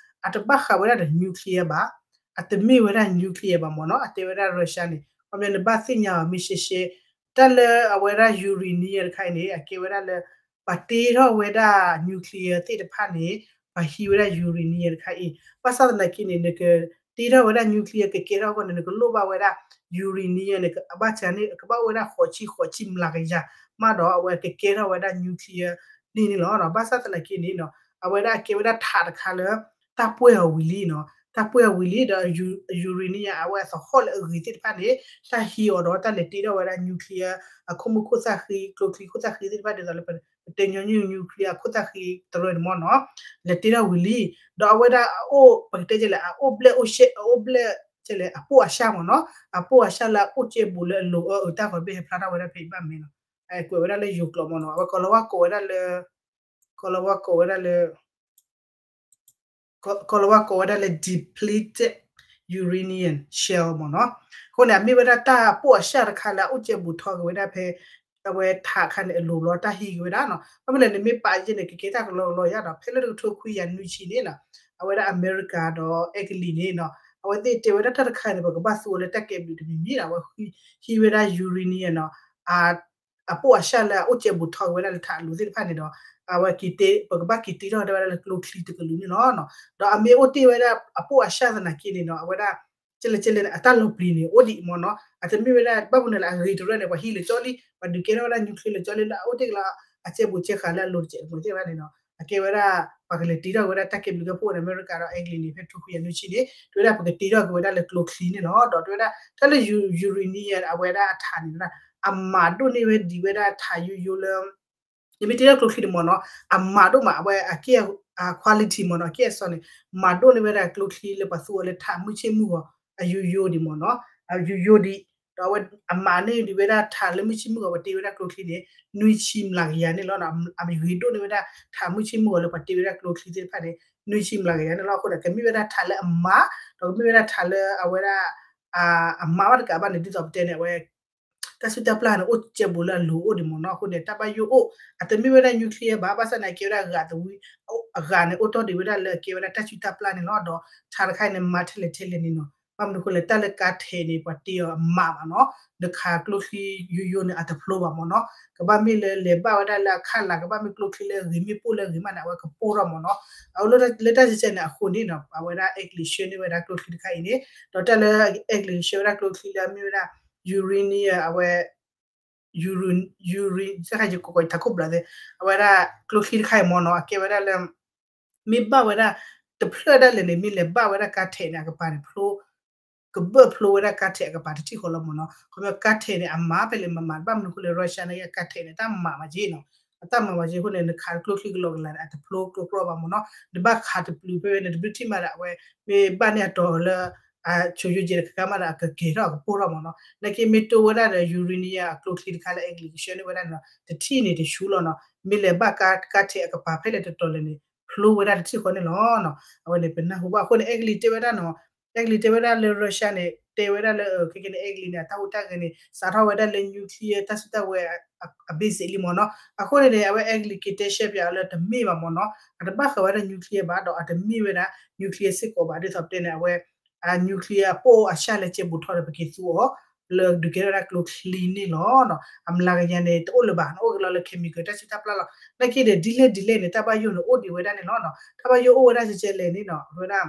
အတဘၣ်ဃးဝဲဒၣ်ဒီး nuclear ဘၣ်, အတမ့ၢ်ဝဲဒၣ် nuclear ဘၣ်မ့ၢ်နီၤ အတဲဝဲဒၣ် Russia န့ၣ် ခီပညီနဘၣ်သ့ၣ်ညါအီၤမ့ၢ်ရှဲရှဲ, တၢ်လၢအဝဲဒၣ် uranium တခါအံၤန့ၣ် အကဲဝဲဒၣ်လၢ ပှၤတ့ထီၣ်ဝဲဒၣ် nuclear သ့ၣ်တဖၣ်န့ၣ် ပှၤဟံးဝဲဒၣ် uranium တခါအံၤ, ဘၣ်ဆၣ်သနာ်က့န့ၣ် နကတ့ထီၣ်ဝဲဒၣ် nuclear ကကဲထီၣ်အဂီၢ်န့ၣ် နကလိၣ်ဘၣ်ဝဲဒၣ် uranium န့ၣ် အဘၣ်ဆၣ်န့ၣ် ကဘၣ်အိၣ်ဝဲဒၣ်ဃိးဆံ ဃိးဆံမျးကယၤ မးဒီးအဝဲကကဲထီၣ်ဝဲဒၣ် nuclear န့ၣ်န့ၣ်လီၤ. ဘၣ်ဆၣ်သနာ်က့န့ၣ်နီၤ အဝဲဒၣ်အကဲဝဲဒၣ်ထးတခါလၢ တၢ်ပှဲၢ်အီၤဝံၤလံနီၤ တၢ်ပှဲၢ်အီၤဝံၤလံဒီး uranium အဝဲအသဟီၣ်လၢအဂ့ၤသ့ၣ်တဖၣ်န့ၣ် တၢ်ဟံးအီၤဒီးတၢ်လဲၤတ့ထီၣ်ဝဲဒၣ် nuclear အခိၣ်မုၢ်ခိၣ်သၣ်ဃံ ကျိချံခိၣ်သၣ်ဃံသ့ၣ်တဖၣ် ဒ်သိးလၢ ပတဲညီနုၢ် nuclear အခိၣ်သၣ်ဃံတရၢန့ၣ်မ့ၢ်နီၤ လဲၤတ့ထီၣ်ဝံၤလံ ဒီးအဝဲဒၣ်အအိၣ် ပကတဲလဲၣ် အအိၣ်ဘျဲၣ်အိၣ်ရှဲ အအိၣ်ဘျဲၣ် ကဲလဲၣ် အပိၢ်အရှၣ်မ့ၢ်နီၤ အပိၢ်အရှၣ်လၢအအိၣ်ကဲဘူးလၢအလိၤအၢအတၢ်ဂီၤတဘ့ၣ်ဟဲဖျါထီၣ်ဝဲဒၣ်ဖဲအံၤဘၣ်မ့ၢ်နီၤ ကွဲးဝဲဒၣ်လၢယိၤကျိာ်မ့ၢ်နီၤ အဝဲကီၤလၤဝါကိးဝဲဒၣ်လၢ ကီၤလၤဝါကိးဝဲဒၣ်လၢ ကီၤလၤဝါကိးဝဲဒၣ်လၢ depleted uranium shell မ့ၢ်နီၤ အဃိန့ၣ် အမ့ၢ်ဝဲဒၣ်တၢ်ပိၢ်အရှၣ်တခါလၢအအိၣ်ကဲဘူးထီၣ်က့ၤဝဲဒၣ်ဖဲ အဝဲထးခါန့ၣ် အလိၤလီၤတၢ်ဟံးက့ၤဝဲဒၣ်နီၤ ဘၣ်မနုၤလဲၣ်န့ၣ် မ့ၢ်ပာ်ယဲန့ၣ် ကကဲတၢ်ကလီကလီယါဒီး ဖဲလၢတကထိခွံကယၤနွံဆံန့ၣ်နီၤ အဝဲဒၣ်အမဲရကၤဒီးအဲကလံးန့ၣ်နီၤ အဝဲသ့ၣ်တဲဝဲဒၣ်တၢ်တခါန့ၣ် ပကဘၣ်သူအီၤလၢတၢ်ကဲဘျုးတမံၤမံၤနီၤ အဝဲဟံးဝဲဒၣ် uranium နီၤ အပိၢ်အရှၣ်လၢအအိၣ်ကဲဘူးထီၣ်က့ၤဝဲဒၣ်လၢထးအလိၤသ့ၣ်တဖၣ်န့ၣ်ဒီး အဝဲက့ၤတ့ ပကဘၣ်က့ၤတ့ထီၣ်ဝဲဒၣ်လၢကျိချံတကလုာ်န့ၣ်လီၤ. ဒီးအမ့ၢ်အိၣ်တ့ၢ်ဝဲဒၣ်အပိၢ်အရှၣ်သနာ်က့န့ၣ်နီၤ အဝဲဒၣ် ကဲလဲၣ်ကဲလဲၣ်န့ၣ် အတၢ်လီၤပျံၤန့ၣ် အိၣ်ဒံးမ့ၢ်နီၤ အတမ့ၢ်ဝဲဒၣ် ဘၣ်မနုၤလဲၣ် အဂ့ၤတရၢန့ၣ် ပှၤဟံးလၢကၠီလံ ပှၤဒုးကဲထီၣ်ဝဲဒၣ် nuclear လၢကၠီလံ လၢအအိၣ်တ့ၢ်ကလီ အကဲဘူးကဲဃာ်လၢအလိၤတစဲးတမှဲၤသ့ၣ်တဖၣ်န့ၣ်နီၤ အကဲဝဲဒၣ် ပှၤကလဲၤတ့ထီၣ်က့ၤဝဲဒၣ်တၢ်ကဲဘျုးကဲဖှိၣ်န့ၣ် အမဲရကၤဒီးအဲကလံးန့ၣ် ဖဲတကထိခွံကယၤနွံဆံန့ၣ် တဲဝဲဒၣ်ပကတ့ထီၣ်က့ၤဝဲဒၣ်လၢကျိချံန့ၣ်လီၤ. ဒီးတဲဝဲဒၣ် တၢ်လၢ uranium အဝဲဒၣ်အထးန့ၣ် အမၤဒိၣ်န့ၢ်ဝဲဒံးဝဲဒၣ်ထးယိယိလၢ ယမ့ၢ်တ့ထီၣ်ကျိချံန့ၣ်မ့ၢ်နီၤ အမၤဒိၣ်မး အဝဲအကဲ quality မ့ၢ်နီၤ အကဲအစီန့ၣ် မၤဒိၣ်န့ၢ်ဝဲဒၣ်ကျိချံလၢပှၤသူအီၤလၢထးမုၢ်ဆ့ၣ်မုၢ်ဂီၤ အယိယိဒံးမ့ၢ်နီၤ အယိယိဒံး ဒီးအဝဲအမၤန့ၢ်ဒံးဝဲဒၣ်ထးလၢမုၢ်ဆ့ၣ်မုၢ်ဂီၤ ပှၤတ့ဝဲဒၣ်ကျိချံန့ၣ် နွံဆံမျးကယၤန့ၣ်လီၤ. အဂ့ၤဒိၣ်န့ၢ်ဝဲဒၣ်ထးမုၢ်ဆ့ၣ်မုၢ်ဂီၤလၢပှၤတ့ဝဲဒၣ်ကျိချံသ့ၣ်တဖၣ်န့ၣ် နွံဆံမျးကယၤန့ၣ်လီၤ. အဃိန့ၣ် ကမ့ၢ်ဝဲဒၣ်ထးလၢအမၤ ဒီးကမ့ၢ်ဝဲဒၣ်ထးလၢအဝဲဒၣ် အမၤဘၣ်တကးဘၣ်န့ၣ် ဒ်သိးပတဲန့ၣ် အဝဲ တၢ်စုတၢ်ပျၢ်န့ၣ် အိၣ်ကဲဘူးလၢအလိၤအိၣ်ဒံးမ့ၢ်နီၤ. အဃိန့ၣ် တၢ်ဘၣ်ယိၣ်အိၣ် အတမ့ၢ်ဝဲဒၣ် nuclear ဘၣ်, ဘၣ်ဆၣ်န့ၣ် အကဲဝဲဒၣ်အဂၤသဝံ အဂၤန့ၣ် အိၣ်တီၢ်ဒံးဝဲဒၣ်လၢအကဲဝဲဒၣ်တၢ်စုတၢ်ပျၢ်န့ၣ်လီၤ. ဒီးထးတခါအံၤန့ၣ် မၤထဲလဲၣ်ထဲလဲၣ်န့ၣ်နီၤ. ဘၣ်မနုၤအဃိလဲၣ် တၢ်လၢကါထဲးန့ၣ် ပှၤတ့အီၤအမးဘၣ်နီၤ. နခးကျိချံယိယိန့ၣ် အတဖျိဘၣ်မ့ၢ်နီၤ. ကဘၣ်မ့ၢ်လၢလဲၤဘၣ်ဝဲဒၣ်လၢအခးလၢ် ကဘၣ်မ့ၢ်ကျိချံလၢအဂ့ၤမ့ၢ်ပိၢ်လၢအဂ့ၤမးန့ၣ် အဝဲကပိၢ်ထီၣ်မ့ၢ်နီၤ. အဝဲလၢတၢ်စံးဆဲန့ၣ်အဃိန့ၣ်နီၤ အဝဲဒၣ်အဲကလံးဆှၢန့ၢ်ဝဲဒၣ်ကျိချံတခါအံၤန့ၣ် ဒီးတၢ်လၢ အဲကလံးဆှၢဝဲဒၣ်ကျိချံလၢအမ့ၢ်ဝဲဒၣ် uranium အဝဲ uranium စ့ၢ်ကီးယကိးကိးယထးခိၣ်ဘျီသ့ အဝဲဒၣ်ကျိချံတခါအံၤမ့ၢ်နီၤ အကဲဝဲဒၣ်လၢ မ့ၢ်ဘၣ်ဝဲဒၣ် တဖျၢၣ်ဒၣ်လဲာ်န့ၣ် မ့ၢ်လဲၤဘၣ်ဝဲဒၣ်ကါထဲးန့ၣ် အကပၤန့ၣ်ဖျိ ကဘၢၣ်ဖျိဝဲဒၣ်ကါထဲးအကပၤတထံၣ်ဃီလီၤမ့ၢ်နီၤ. ခီဖျိကါထဲးန့ၣ် အမးဖဲလဲၣ်မးမး ဘၣ်မနုၤအဃိလဲၣ် Russia န့ၣ် ကါထဲးန့ၣ် တၢ်မးမးက့နီၤ. တၢ်မၤဝဲက့အဃိန့ၣ် နခးကျိချံကလီကလီန့ၣ် အတဖျိကျိကျီဘၣ်မ့ၢ်နီၤ. နဘၣ်ခးတပျုာ်ဖဲန့ၣ် တဘျုးထံၣ်မးဒီး အဝဲမ့ၢ်ဘၣ်န့ၢ်အတီၤလၢ အဆိယိကဲတခါခါမးဒီး အကကဲၤထီၣ်အကပိၢ်ထီၣ်မ့ၢ်နီၤ. နာ်က့မ့ၢ်တိၢ်ဝဲဒၣ်ဒီး uranium အကျိချံတခါလၢ Egli ကဆှၢန့ၢ်ဝဲဒၣ်န့ၣ်ဒီး တထံၣ်န့ၣ်တဆူလီၤနီၤ. မ့ၢ်လဲၤဘၣ်ကါကါထဲးအကပၤဖဲလဲၣ်တတီၤလဲၣ်န့ၣ် ဖျိဝဲဒၣ်တထံၣ်ဃီန့ၣ်လီၤ. အဝဲန့ၣ်ပနၢ်ဟူဘၣ်အဃိန့ၣ် Egli တဲဝဲဒၣ်နီၤ Egli တဲဝဲဒၣ်လၢ Russia န့ၣ် တဲဝဲဒၣ်လၢ ခဲကနံၣ်န့ၣ် Egli န့ၣ် အတၢ်ဟူးတၢ်ဂဲၤန့ၣ် စးထီၣ်ဝဲဒၣ်လၢ nuclear တၢ်စုတၢ်ဝဲၤ အ basic လံမ့ၢ်နီၤ. အဃိန့ၣ်န့ၣ် အဝဲ Egli က့ၤတဲရှဲပၠးအီၤလၢတမ့ၢ်ဘၣ်မ့ၢ်နီၤ. အတဘၣ်ဃးဝဲဒၣ် nuclear ဘၣ်ဒီး အတမ့ၢ်ဝဲဒၣ် nuclear စ့ၢ်ကီးဘၣ် ဒ်သိးပတဲန့ၣ် အဝဲ အ nuclear အပိၢ်အရှၢၣ်လၢကဲဘူးထီၣ်ဒီး ပက့ၤသူအီၤ လၢဒုးကဲထီၣ်ဝဲဒၣ်ကျိချံန့ၣ်လီၤ. အမျးကယၤန့ၣ် တအိၣ်လၢၤဘၣ် နအိၣ်က့ၤလီၤလၢ chemical တၢ်စုတၢ်ပျၢ်လီၤ. နာ်က့ဒီး ဒ်လဲၣ်ဒ်လဲၣ်န့ၣ် တၢ်ဘၣ်ယိၣ်န့ၣ်အိၣ်ဒံးဝဲဒၣ်န့ၣ်လီၤ. တၢ်ဘၣ်ယိၣ်အိၣ်ဝဲဒၣ်ကဲလဲၣ်န့ၣ်နီၤ ဝဲဒၣ်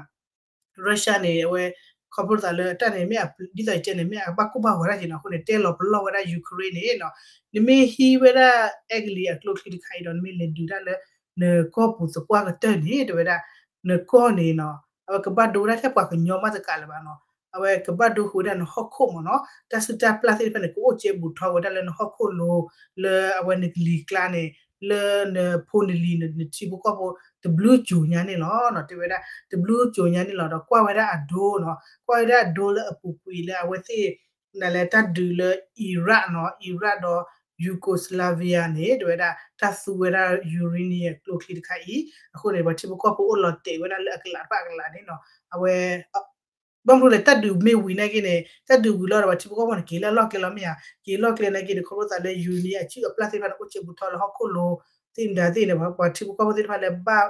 Russia န့ၣ် အဝဲ ခီဖျိသးလၢတၢ်န့ၣ် မ့ၢ်ဒ်သိးတဲန့ၣ် မ့ၢ်အဘၣ်ကိၢ်ဘၣ်ဂီၤတၢ်က့နီၤ. အဃိန့ၣ် တဲလီၤပလီၢ်ဝဲဒၣ် Ukraine န့ၣ်နီၤ နမ့ၢ်ဟံးဝဲဒၣ် Egli အကျိချံတခါအံၤဒီး နမ့ၢ်လဲၤဒုးတၢ်လၢ နကီၢ်ပူၤသပှၢ်ကတၢၢ်န့ၣ် တဲဝဲဒၣ် နကီၢ်န့ၣ်နီၤ အဝဲကဘၣ်ဒိဝဲဒၣ်ထဲပှၤကညီမးတကးလၢၤဘၣ်နီၤ. အဝဲကဘၣ်ဒိဃုာ်ဝဲဒၣ်နဟီၣ်ခိၣ်မ့ၢ်နီၤ. တၢ်စုတၢ်ပျၢ်သ့ၣ်တဖၣ်န့ၣ် ကအိၣ်ကဲဘူးထီၣ်ဝဲဒၣ်လၢနဟီၣ်ခိၣ်လိၤ လၢအဝဲနကလံၤကျါန့ၣ် လၢနဖိနလံၤ နထံဖိကီၢ်ဖိ တဘျုးစိၤညါန့ၣ်လီၤ. တဲဝဲဒၣ် တဘျုးစိၤညါန့ၣ်လီၤ. ဒီးကွၢ်ဝဲဒၣ်အဒိနီၤ ကွၢ်ဝဲဒၣ်အဒိလၢအပူၤကွံာ်လၢအဝဲသ့ၣ် နလဲၤတၢ်ဒုးလၢ Iraq နီၤ Iraq ဒီး Yugoslavia န့ၣ် တဲဝဲဒၣ် တၢ်သူဝဲဒၣ် uranium ကျိချံတခါအံၤ အဃိန့ၣ် ပှၤထံဖိကီၢ်ဖိအိၣ်လီၤတဲာ်ဝဲဒၣ်လၢအကလးတဖၣ်အကလးန့ၣ်နီၤ. အဝဲ ဘၣ်မနုၤလဲၣ် တၢ်ဒုးမ့ၢ်ဝံၤနာ်က့န့ၣ် တၢ်ဒုးဝံၤလီၤဒီး ပှၤထံဖိကီၢ်ဖိန့ၣ် က့ၤလၢအလီၢ်ကျဲလီၤမ့ၢ်ဧါ. က့ၤလီၢ်ကျဲနာ်က့န့ၣ် ခီဖျိသးလၢ uranium အစုၣ်အပျၢ်သ့ၣ်တဖၣ်န့ၣ် အိၣ်ကဲဘူးထီၣ်လၢဟီၣ်ခိၣ်လိၤ သ့ၣ်မတၤသ့ၣ်န့ၣ် ပှၤထံဖိကီၢ်ဖိသ့ၣ်တဖၣ်လၢ ဘၣ်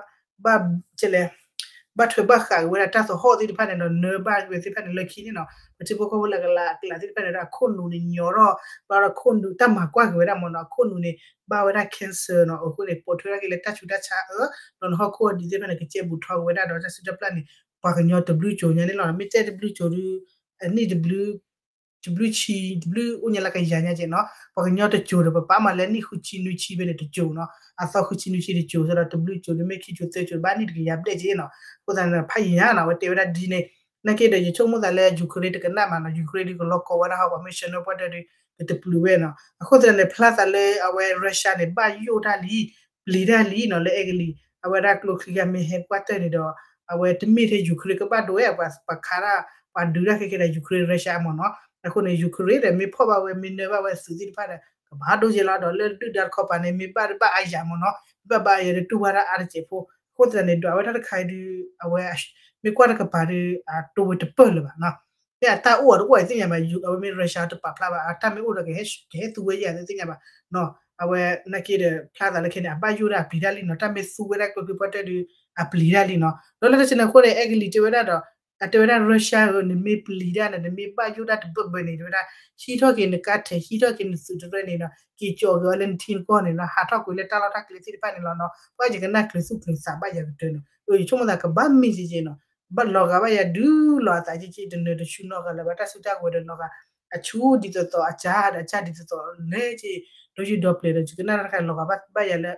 ကလဲၣ် ဘၣ်ထွဲဘၣ်ဃးက့ၤဝဲဒၣ်တၢ်သဟီၣ်သ့ၣ်တဖၣ်န့ၣ်ဒီး နၢဘၣ်က့ၤဝဲသ့ၣ်တဖၣ်န့ၣ်လၢခံန့ၣ်နီၤ. ပှၤထံဖိကီၢ်ဖိလၢအကလးအကလးသ့ၣ်တဖၣ်န့ၣ်ဒီး အခိၣ်နူာ်န့ၣ်ညီထီၣ် ဘၣ်ဒီးခိၣ်နူာ်တၢ်မၤကွၢ်က့ၤဝဲဒၣ်မ့ၢ်နီၤ အခိၣ်နူာ်န့ၣ် ဘၣ်ဝဲဒၣ် cancer နီၤ. အဃိန့ၣ် ပိာ်ထွဲထီၣ်က့ၤလၢတၢ်ဆူးတၢ်ဆါအၢ ဒီးနဟီၣ်ခိၣ်အဒံးသ့ၣ်တဖၣ်န့ၣ် ကကဲဘူးထီၣ်က့ၤဝဲဒၣ်ဒီးတၢ်စုတၢ်ပျၢ်န့ၣ် ပှၤကညီတဘျုးစိၤညါန့ၣ်လီၤ. မ့ၢ်တဲတဘျုးစိၤဒုး အနံၣ်တဘျုး တဘျုးဆံ တဘျုးအိၣ်ညါလၢကယၤညါက့နီၤ. ပှၤကညီတစိၤဒီး ပပာ်မးလၢနံၣ်ဃုဆံနွံဆံဖဲန့ၣ်တစိၤနီၤ. အသီဃုဆံနွံဆံတစိၤ စ့ၢ်ဒီးတဘျုးစိၤဒီး မ့ၢ်ခံစိၤသၢစိၤ ဘၣ်နံၣ်တကယၤဘျဲၣ်က့နီၤ. အဃိသတးန့ၣ် ဖးယံာ်ညါနီၤ အဝဲတဲဝဲဒၣ်ဒ်န့ၣ် နာ်က့ဒီး ယဆိကမိၣ်သးလၢ Ukraine တကနၣ်မးနီၤ. Ukraine ဒုးကလီကီဝဲဒၣ်ဟီ ပှၤမ့ၢ်ဆှၢန့ၢ်ပှၤတၢ်ဒုး ကတပျုာ်ဝဲနီၤ. အဃိသတးန့ၣ် ဖျါသးလၢအဝဲ Russia န့ၣ် ဘၣ်ယိၣ်တၢ်လံ ပျံၤတၢ်လံနီၤ လၢ Egli အဝဲဒၣ်ကျိချံဂၤမ့ၢ်ဟဲကွၢ်တၢၢ်န့ၣ်ဒီး အဝဲတမ့ၢ်ထဲ Ukraine ကဘၣ်ဒိဝဲ ပှၤခးတၢ် ပှၤဒုးတၢ်ခဲကဲဒၣ် Ukraine Russia မ့ၢ်နီၤ. အဃိန့ၣ် Ukraine ဒီး မ့ၢ်ဖီၣ်ဘၣ်ဝဲ မ့ၢ်နၢဘၣ်ဝဲသုးသ့ၣ်တဖၣ်ဒီး ကဘၣ်ဒိက့လီၤ. ဒီးလၢဒုၣ်ဒါတခီပၤန့ၣ် မ့ၢ်ဘၣ်ဘၣ်အါယၤမ့ၢ်နီၤ မ့ၢ်ဘၣ်ဘၣ်အါယၤဒီးတူၢ်ဘၣ်တၢ်အါတစဲးဖိ အဃိသတးန့ၣ် ဒွးဝဲတၢ်တခါအံၤဒုး အဝဲ မ့ၢ်ကွၢ်တကပၤဒီး အတိၢ်ဝဲတပၢၢ်လၢၤဘၣ်နီၤ. မ့ၢ်အတၢ်အိၣ်အီၤတအိၣ်အံၤသ့ၣ်ညါဘၣ် အဝဲမ့ၢ် Russia တပာ်ဖျါဘၣ် အတၢ်မ့ၢ်အိၣ်ဒီး ကဟဲသူဝဲယၤသ့ၣ်ညါဘၣ်နီၤ. အဝဲနာ်က့ဒီး ဖျါသးလၢခဲန့ၣ် အဘၣ်ယိၣ်ဒၣ်အပျံၤတၢ်လံနီၤ. တၢ်မ့ၢ်သူဝဲဒၣ်ကျိချံပှၤတၢ်ဒုး အပျံၤတၢ်လံနီၤ. ဒီးလၢတၢ်စဲန့ၣ်အဃိန့ၣ် Egli တဲဝဲဒၣ်ဒီး အတဲဝဲဒၣ် Russia ဧၢ နမ့ၢ်ပျံၤတၢ်န့ၣ် နမ့ၢ်ဘၣ်ယိၣ်ဒၣ်တဘၢၣ်ဘၢၣ်န့ၣ် တဲဝဲဒၣ် ဟံးထီၣ်က့ၤနကါထဲး ဟံးထီၣ်က့ၤနသုးတရၢန့ၣ်နီၤ က့ၤကၠီက့ၤအီၤလၢနထံနကီၢ်န့ၣ်နီၤ ဟးထီၣ်ကွံာ်လၢတၢ်လီၢ်တၢ်ကျဲသ့ၣ်တဖၣ်န့ၣ်လီၤနီၤ. ပှၤယကနၣ်ကျဲၤသူၣ်ကျဲၤသးဘၣ်ယၤကတၢၢ်နီၤ. ယဆိကမိၣ်သးကဘၣ်မ့ၢ်က့က့နီၤ ဘၣ်လီၤဂာ်ဘၣ်ယၤဒုးလီၤအသးက့က့ တနၢၤတဆူနီတဂၤလၢၤဘၣ် တၢ်စုတၢ်ဝဲၤဒီးလီၤဂာ် အဆူဒ်သိးသိး အစၢ်ဒီးအစၢ်ဒ်သိးသိးလဲၣ်က့ ဒီးယုၢ်ဒီပျဲၤဒီး ယကနၣ်တၢ်တခါလီၤဂာ်ဘၣ်ယၤလၢ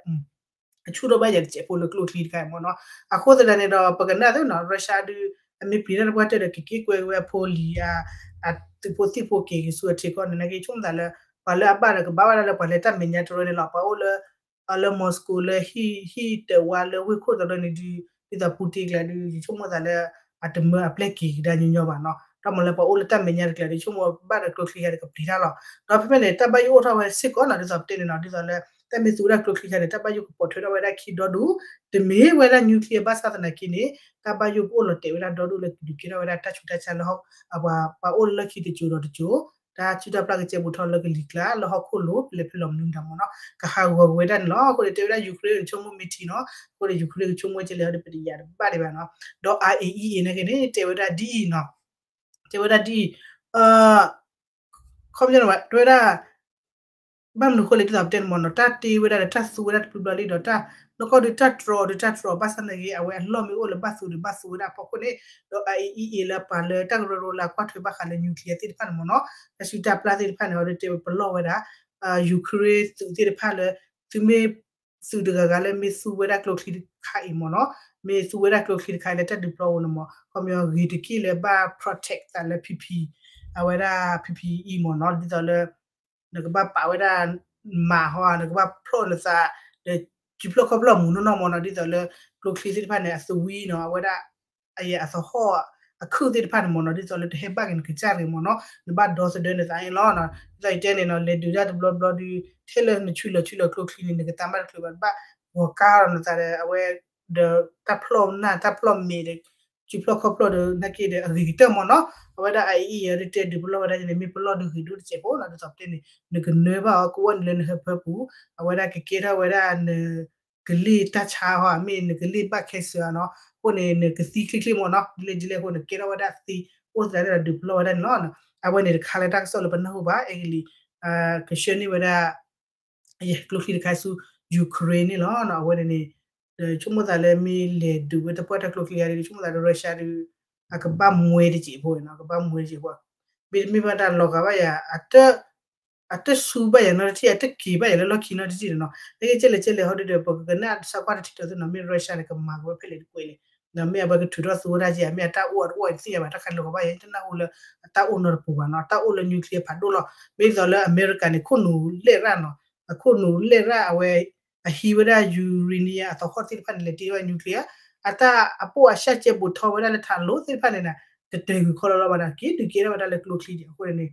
အဆူၣ်ထီၣ်ဘၣ်ယၤတစဲးဖိလၢကျိချံတခါအံၤမ့ၢ်နီၤ. အဃိသတးန့ၣ်ဒီး ပကနၣ်သ့နီၤ Russia ဒုး အမ့ၢ်ပျံၤတၢ်တပှၢ်တၢၢ်ဒီး ကက့ၤကွဲက့ၤဝဲအဖိလံၤ အသုးဖိသံၣ်ဖိက့ၤက့ၤဆူအထံကီၢ်န့ၣ် နာ်က့ ယဆိကမိၣ်သးလၢ ပှၤလၢအဘၣ်ဒီးကဘၣ်ဝဲဒၣ်လၢပှၤလၢတၢ်မဲာ်ညါတရၢန့ၣ်လီၤ. ပှၤအိၣ်လၢ လၢ Moscow လၢဟံၣ်တဝါလၢဝ့ၢ်ခိၣ်တရၢန့ၣ်ဒုး ဒ်သိး Putin ကျါဒုး ယဆိကမိၣ်သးလၢ အတမၢအပျဲၢ်က့ၤကဒါညီညီဘၣ်နီၤ. ဒီးမ့ၢ်လၢပှၤအိၣ်လၢတၢ်မဲာ်ညါတကျါဒုး ယဆိကမိၣ်ဘၣ်ဒီးကျိချံခါဒီးကပျံၤတၢ်လီၤ. ဒီးဖဲဖဲန့ၣ် တၢ်ဘၣ်ယိၣ်အိၣ်ထီၣ်ဝဲစ့ၢ်ကီးနီၤ ဒ်သိးပတဲန့ၣ်နီၤ ဒ်သိးလၢ တၢ်မ့ၢ်သူဝဲဒၣ်ကျိချံခါန့ၣ် တၢ်ဘၣ်ယိၣ်ကပိာ်ထွဲထီၣ်ဝဲဒၣ်ခံဒီဒူၣ် တမ့ၢ်ဝဲဒၣ် nuclear ဘၣ်ဆၣ်သနာ်က့န့ၣ် တၢ်ဘၣ်ယိၣ်ကအိၣ်လီၤတဲာ်ဝဲဒၣ်ဒီဒူၣ်လၢကဒုးကဲထီၣ်ဝဲဒၣ်တၢ်ဆူးတၢ်ဆါလၢ ပှၤအိၣ်လၢခံတစိၤဒီးတစိၤ တၢ်စုတၢ်ပျၢ်ကစဲဘူးထီၣ်လၢကလံၤကျါ လၢဟီၣ်ခိၣ်လိၤ ဖဲလဲၣ်ဖဲလဲၣ်မနုၤမတၤမ့ၢ်နီၤ ကဟးဂီၤက့ၤဝဲဒၣ်န့ၣ်လီၤ. အဃိန့ၣ် တဲဝဲဒၣ် Ukraine ကဆိကမိၣ်မ့ၢ်ထံနီၤ အဃိန့ၣ် Ukraine ကဆိကမိၣ်ကဲလဲၣ်ဒီး ပတယၤတဘၣ်ဒံးဘၣ်နီၤ. ဒီး IAEA နာ်က့န့ၣ် တဲဝဲဒၣ်ဒ်အံၤနီၤ တဲဝဲဒၣ်ဒ်အံၤ ခီပညီန့ၣ် တဲဝဲဒၣ် ဘၣ်မနုၤအဃိလဲၣ် ဒ်သိးပတဲန့ၣ်မ့ၢ်နီၤ တၢ်တ့ဝဲဒၣ်ဒီး တၢ်သူဝဲဒၣ်တဘျီဘျီလံဒီး တၢ်နီၢ်ကီၢ်ဒုး တၢ်တြီဒီး တၢ်တြီ ဘၣ်ဆၣ်သနာ်က့ အဝဲအလီၢ်မ့ၢ်အိၣ်လၢဘၣ်သူဒီးဘၣ်သူဝဲဒၣ်အဖီခိၣ်န့ၣ် ဒီး IAEA လၢပှၤလၢတၢ်ကရၢကရိလၢအကွၢ်ထွဲဘၣ်ဃးလၢ nuclear သ့ၣ်တဖၣ်န့ၣ်မ့ၢ်နီၤ တၢ်စုတၢ်ပျၢ်သ့ၣ်တဖၣ်န့ၣ် အဝဲတဲဝဲပလီၢ်ဝဲဒၣ် Ukraine သုးသ့ၣ်တဖၣ်လၢ သုမ့ၢ် သုးတဂၤဂၤလၢမ့ၢ်သူဝဲဒၣ်ကျိချံတခါအံၤမ့ၢ်နီၤ မ့ၢ်သူဝဲဒၣ်ကျိချံတခါအံၤလၢတၢ်ဒုးပျီပူၤန့ၣ်မ့ၢ် ခီပညီဂ့ၤတက့ၢ်လၢဘၣ် protect သးလၢ PP အဝဲဒၣ် PP အံၤမ့ၢ်နီၤ ဒ်သိးလၢ နကဘၣ်ပာ်ဝဲဒၣ် မၤဟီ နကဘၣ်ဖျီၣ်နသး ဒီးစုဖျီၣ်ခီၣ်ဖျီၣ်မူးနီၢ်နီၢ်မ့ၢ်နီၤ ဒ်သိးလၢ ကျိချံသ့ၣ်တဖၣ်န့ၣ် အသဝံနီၤ အဝဲဒၣ် အယဲအသဟီၣ် အခုၣ်သ့ၣ်တဖၣ်န့ၣ်မ့ၢ်နီၤ ဒ်သိးလၢတဟဲဘၣ်က့ၤနကစၢ်တဂ့ၤမ့ၢ်နီၤ နဘၣ်ဒီသဒၢနသးအံၤလီၤ. ဒ်သိးယတဲန့ၣ်နီၤ လဲၤဒုးတၢ်တဘျီဘျီဒီး ထဲလၢနဆူလီၤဆူလီၤကျိချံန့ၣ် နကသးမၤတချုးဘၣ် နဘၣ်ဂီၤကါလီၤနသးဒီး အဝဲ ဒီးတၢ်ဖျီၣ်နၢ် တၢ်ဖျီၣ်မ့ၤဒီး စုဖျီၣ်ခီၣ်ဖျီၣ်ဒီး နာ်က့ဒီး အဂ့ၤကတၢၢ်မ့ၢ်နီၤ အဝဲဒၣ်အအံၤအံၤဒီးတဲဒုးပလီၢ်ဝဲဒၣ်န့ၣ် မ့ၢ်ပလီၢ်ဒုးဂ့ၤဒိၣ်တစဲးဖိနီၤ ဒ်သိးပတဲန့ၣ် နကနၢဘၣ်အီၤ ကအိၣ်နလၢနဟၢဖၢပူၤ အဝဲဒၣ်ကကဲထီၣ်ဝဲဒၣ်န ကလ့ၢ်တၢ်ဆါဟီ မ့ၢ်နကလ့ၢ်ဘၣ်ခဲစၢၤနီၤ အဃိန့ၣ် နကသံချ့ချ့မ့ၢ်နီၤ ဒ်လဲၣ်ဒ်လဲၣ်အဃိန့ၣ် ကဲထီၣ်ဝဲဒၣ်သံ အိၣ်သတးန့ၣ်ဒီးဒုးပလီၢ်ဝဲဒၣ်န့ၣ်လီၤ. အဝဲန့ၣ်တခါလၢတၢ်ကစီၣ်လၢပနၢ်ဟူဘၣ် အဲကလံး ကဆှၢန့ၢ်ဝဲဒၣ် ကျိချံတခါဆူ Ukraine န့ၣ်လီၤ. အဝဲန့ၣ်န့ၣ် ဆိကမိၣ်သးလၢမ့ၢ်လဲၤဒုးဝဲသပှၢ်တၢ်ကျိချံဂၤဒီး ဆိကမိၣ်သးလၢ Russia ဒီး အကဘၣ်မှဲတစဲးဖိနီၤ အကဘၣ်မှဲတစဲးဖိ မ့တမ့ၢ်ဘၣ်တၢ်လီၤဂာ်ဘၣ်ယၤ အတၢ်ဆူဘၣ်ယၤနီတထံၣ် အတၢ်က့ၤဘၣ်ယၤလၢလီၢ်ခံနီတထံၣ်နီၤ နာ်က့ကဲလဲၣ်ကဲလဲၣ်ဟီဒုဒီး ပကကနၣ်ဆၢကွၢ်တထံၣ်ဒီးသ့ၣ်နီၤ မ့ၢ် Russia န့ၣ် ကမၤက့ၤဝဲဖဲလဲၣ်တကွဲးလဲၣ် မ့ၢ်အဝဲကထုးထီၣ်သူဝဲဒၣ်က့ၤ မ့ၢ်အတၢ်အိၣ်အတအိၣ်အသ့ၣ်ညါဘၣ် တၢ်ခးလၢာ်ကဘၣ်ယၤ တနၢ်ဟူလၢ အတၢ်အိၣ်နီတပူၤဘၣ်နီၤ အတၢ်အိၣ်လၢ nuclear ဖးဒိၣ်လီၤ. မ့ၢ်သိးလၢအမဲရကၤန့ၣ် ခိၣ်နူာ်လဲၣ်ရၣ်နီၤ အခိၣ်နူာ်လဲၣ်ရၣ် အဝဲ အဟံးဝဲဒၣ် uranium အသဟီၣ်သ့ၣ်တဖၣ်န့ၣ် လဲၤတ့ဝဲ nuclear အတၢ်အပိၢ်အဆၣ်ကဲဘူးထီၣ်ဝဲဒၣ်လၢထးလိၣ်သ့ၣ်တဖၣ်န့ၣ် တတၢၢ်ဂုၤခီလီၤလီၤဘၣ်ဒီး က့ၤဒုးကဲထီၣ်ဝဲဒၣ်လၢကျိချံဒံး အဃိန့ၣ်န့ၣ်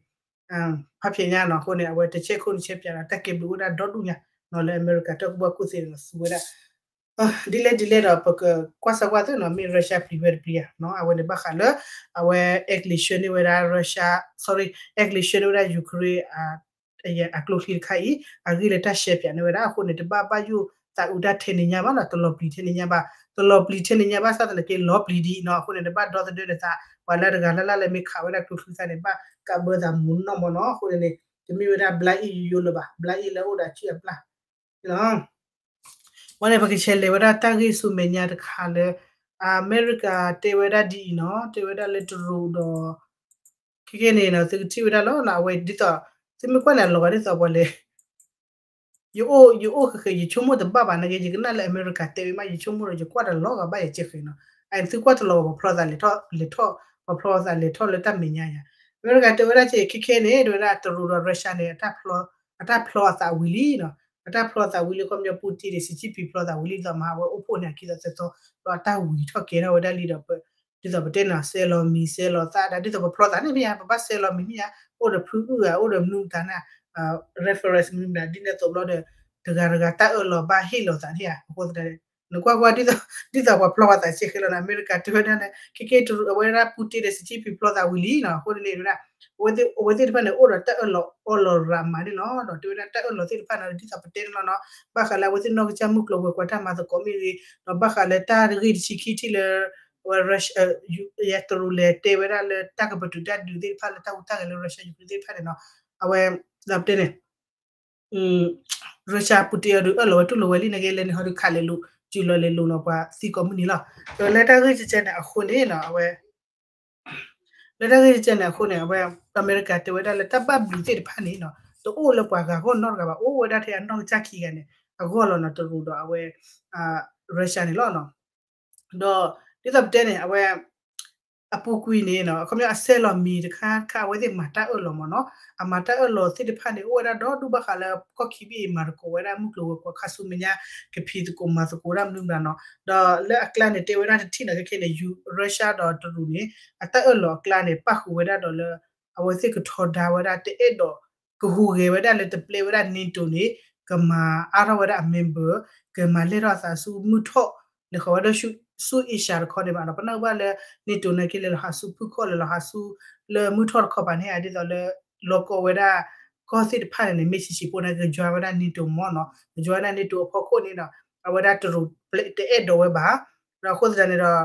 ဖးဖျဲးညါနီၤ အဃိန့ၣ် အဝဲတဆဲးခိၣ်တဆဲးပၠးဒီး တၢ်ကဲဘျုးအိၣ်ဒၣ်ဒီဒူၣ်ညါနီၤ လၢအမဲရကၤတၢ်ကူၣ်ဘၣ်ကူၣ်သ့န့ၣ် သူဝဲဒၣ် ဒ်လဲၣ်ဒ်လဲၣ်ဒီး ပကကွၢ်စၢၤကွၢ်သ့နီၤ မ့ၢ် Russia ပျံၤဝဲတပျံၤဧါနီၤ အဝဲန့ၣ်ဘၣ်ဃးလၢ အဝဲ အဲကလံးဆှၢန့ၢ်ဝဲဒၣ် Russia sorry အဲကလံးဆှၢန့ၢ်ဝဲဒၣ် Ukraine အကျိချံတခါအံၤ အဂ့ၢ်လၢတၢ်ရှဲပၠးန့ၢ်ဝဲဒၣ်အဃိန့ၣ် တဘၣ်ဘၣ်ယိၣ်သးအုးတၢ်ထဲန့ၣ်ညါဘၣ်နီၤ တလီၤပျံၤထဲန့ၣ်ညါဘၣ် တလီၤပျံၤထဲန့ၣ်ညါဘၣ် စးသနာ်က့လီၤပျံၤဒံးနီၤ အဃိန့ၣ် တဘၣ်ဒီသဒၢနသး ပှၤလၢတဂၤလၢ်လၢ်လၢမ့ၢ်ခးဝဲဒၣ်ကျိချံသၣ်န့ၣ် ဘၣ်ကးဘၢသးမူးနီၢ်မ့ၢ်နီၤ အဃိန့ၣ်န့ၣ် တမ့ၢ်ဝဲဒၣ်ဘျါအံၣ်ယိယိလၢၤဘၣ် ဘျါအံၣ်လၢအိၣ်ဒီးအစုအပျၢ် လီၤ ဝဲန့ၣ် ပကဆဲးလဲၤဝဲဒၣ်တၢ်ဂ့ၢ်ဆူမဲာ်ညါတခါလၢ အမဲရကၤတဲဝဲဒၣ်ဒ်အံၤနီၤ တဲဝဲဒၣ်လၢတရူးဒီး ခဲကဲန့ၣ်နီၤ သုကထံၣ်ဝဲဒၣ်လီၤ အဝဲဒ်သိး သုမ့ၢ်ကွၢ်န့ၣ် အလီၤဂာ်ဒ်သိးပှၤလဲၤ ယအိၣ် ယအိၣ်ဃဲးဃဲး ယဆိကမိၣ်တဘၣ်ဘၣ်နာ်က့ ယကနၣ်လၢအမဲရကၤတဲဝဲမး ယဆိကမိၣ်ဒီး ယကွၢ်တလီၤဂာ်ဘၣ်ယၤကဲဃဲးနီၤ အသုကွၢ်တလီၤ ပှၤဖျီသးလဲၤထီၣ် လဲၤထီၣ် ပှၤဖျီသးလဲၤထီၣ်လၢတၢ်မဲာ်ညါယၤ အမဲရကၤတဲဝဲဒၣ်ကဲ ခဲခဲန့ၣ် တဲဝဲဒၣ်တရူးဒီး Russia န့ၣ် အတၢ်ဖျီအသးဝံၤလံနီၤ အတၢ်ဖျီအသးဝံၤလံ ခီပညီပူတ့ဒီး စံးကံၣ်ပံၤဖျီသးဝံၤလံ ဒ်သိးမဟါဝဲအိၣ်ဖှိၣ်န့ၣ် အခံဒီးသၢသီ ဒီးအတၢ်ဝံၤထီၣ်ကဲထီၣ်ဝဲဒၣ်လံဒီး ဒ်သိးပတဲန့ၣ် စဲလီၤမံၤစဲလီၤသၣ်ဒၣ် ဒ်သိးပဖျီသးန့ၣ်မ့ၢ်ဧါ ပဘၣ်စဲလီၤမံၤမ့ၢ်ဧါ အိၣ်ဒီးဖုအုၣ်ဧါ အိၣ်ဒီးမနုၤမတၤန့ၣ် reference မနုၤမတၤ ဒ်န့ၣ်သိးဘျီဒီး တဂၤတဂၤတၢ်အၢၣ်လီၤဘၣ်ဟ့ၣ်လီၤသးန့ၣ်ဧါ အဃိသတး နကွၢ်ကွၢ် ဒ်သိးပှၤဖျီဝဲသးဆံးဃဲလီၤန့ၣ် အမဲရကၤတဲဝဲဒၣ်န့ၣ် ခဲကဲတရူး အဝဲဒၣ်ပူတ့ဒီး စံးကံၣ်ပံၤဖျီသးဝံၤလံနီၤ အဃိန့ၣ်န့ၣ်ဝဲဒၣ် အဝဲသ့ၣ်တဖၣ်န့ၣ် အိၣ်ဒီးတၢ်အၢၣ်လီၤအီလီၤရၤမးန့ၣ်လီၤ ဒီးတဲဝဲဒၣ်တၢ်အၢၣ်လီၤသ့ၣ်တဖၣ်န့ၣ် ဒ်သိးပတဲန့ၣ်လီၤနီၤ ဘၣ်ဃးလၢအဝဲသ့ၣ်နီၢ်ကစၢ်မုၢ်ကျိၤဝဲၤကွာ်တၢ်မၤသကိးမ့ၢ်ဂ့ၤ ဒီးဘၣ်ဃးလၢတၢ်တဂ့ၢ်တဆံခံထံၣ်လၢ အဝဲ Russia တရူးလဲၤတဲဝဲဒၣ်လၢတၢ်ကပတုာ်တၢ်ဒုးသ့ၣ်တဖၣ်လၢတၢ်ဟူးတၢ်ဂဲၤလၢ Russia Ukraine သ့ၣ်တဖၣ်န့ၣ်နီၤ အဝဲ ဒ်ပတဲန့ၣ် Russia ပူတ့အီၤဒုးအၢၣ်လီၤဝဲတူၢ်လိာ်ဝဲလံန့ၣ်က့ လၢန့ၣ်ဟီဒုးခးလဲၤလိၤ စုလီၤလဲၤလိၤနီၤ ပှၤသံကိးမုၢ်နံၤလီၤ လၢတၢ်ဂ့ၢ်ကဲန့ၣ်အဃိန့ၣ်နီၤ အဝဲ လၢတၢ်ဂ့ၢ်ကဲန့ၣ်အဃိန့ၣ် အဝဲ အမဲရကၤတဲဝဲဒၣ်လၢတၢ်ဘၣ်ဘျုးသ့ၣ်တဖၣ်န့ၣ်နီၤ တအိၣ်လၢပှၤဂၤဂီၢ်နီတဂၤဘၣ် အိၣ်ဝဲဒၣ်ထဲအနီၢ်ကစၢ်ခံဂၤန့ၣ် အဂီၢ်လီၤနီၤ တရူးဒီးအဝဲ Russia န့ၣ်လီၤနီၤ ဒီးဒ်သိးပတဲန့ၣ် အဝဲ အပူၤကွံာ်န့ၣ်နီၤ အခီပညီအစဲလီၤမံၤတခါခါ အဝဲသ့ၣ်မၤတၢ်အၢၣ်လီၤမ့ၢ်နီၤ အမၤတၢ်အၢၣ်လီၤသ့ၣ်တဖၣ်န့ၣ် အိၣ်ဝဲဒၣ်ဒီဒူၣ်ဘၣ်ဃးလၢကီၢ်ခံဘ့ၣ်အံၤ မၤသကိးဝဲဒၣ်မုၢ်ကျိၤဝဲၤကွာ်ခါဆူမဲာ်ညါ ကဖံးသကိးမၤသကိးဝဲဒၣ်မနုၤမတၤနီၤ ဒီးလၢအကျါန့ၣ် တဲဝဲဒၣ်တထံၣ်နီၤ ခဲခဲန့ၣ် Russia ဒီးတရူးန့ၣ် အတၢ်အၢၣ်လီၤအကျါန့ၣ် ပၣ်ဃုာ်ဝဲဒၣ်ဒီးလၢ အဝဲသ့ၣ်ကထီဒါဝဲဒၣ် တအဲၣ်ဒိး ကဟူးဂဲၤဝဲဒၣ်လၢတပျဲဝဲဒၣ် NATO န့ၣ် ကမၤအါထီၣ်ဝဲဒၣ်အ member ကမၤလဲၢ်ထီၣ်အသးဆူမုၢ်ထီၣ် လဲၤဃီၤဝဲဒၣ်ဆူ Asia တခီန့ၣ်ဘၣ်ဒီး ပနၢ်ဟူဘၣ်လၢ NATO နာ်က့ လဲၤလီၤဟးဆူဖုၣ်ခီၣ် လဲၤလီၤဟးဆူလၢမုၢ်ထီၣ်တခီပၤန့ၣ်ဧါ ဒ်သိးလၢ လီၤကီဝဲဒၣ် ကီၢ်သ့ၣ်တဖၣ်န့ၣ်န့ၣ် မ့ၢ်ဆံးဆံးဖိန့ၣ် က join ဝဲဒၣ် NATO မ့ၢ်နီၤ က join ဝဲဒၣ် NATO အဖီခိၣ်န့ၣ်ဒီး အဝဲဒၣ်တရူးတအဲၣ်ဒိးဝဲဘၣ် ဒီးအဃိသတးန့ၣ်ဒီး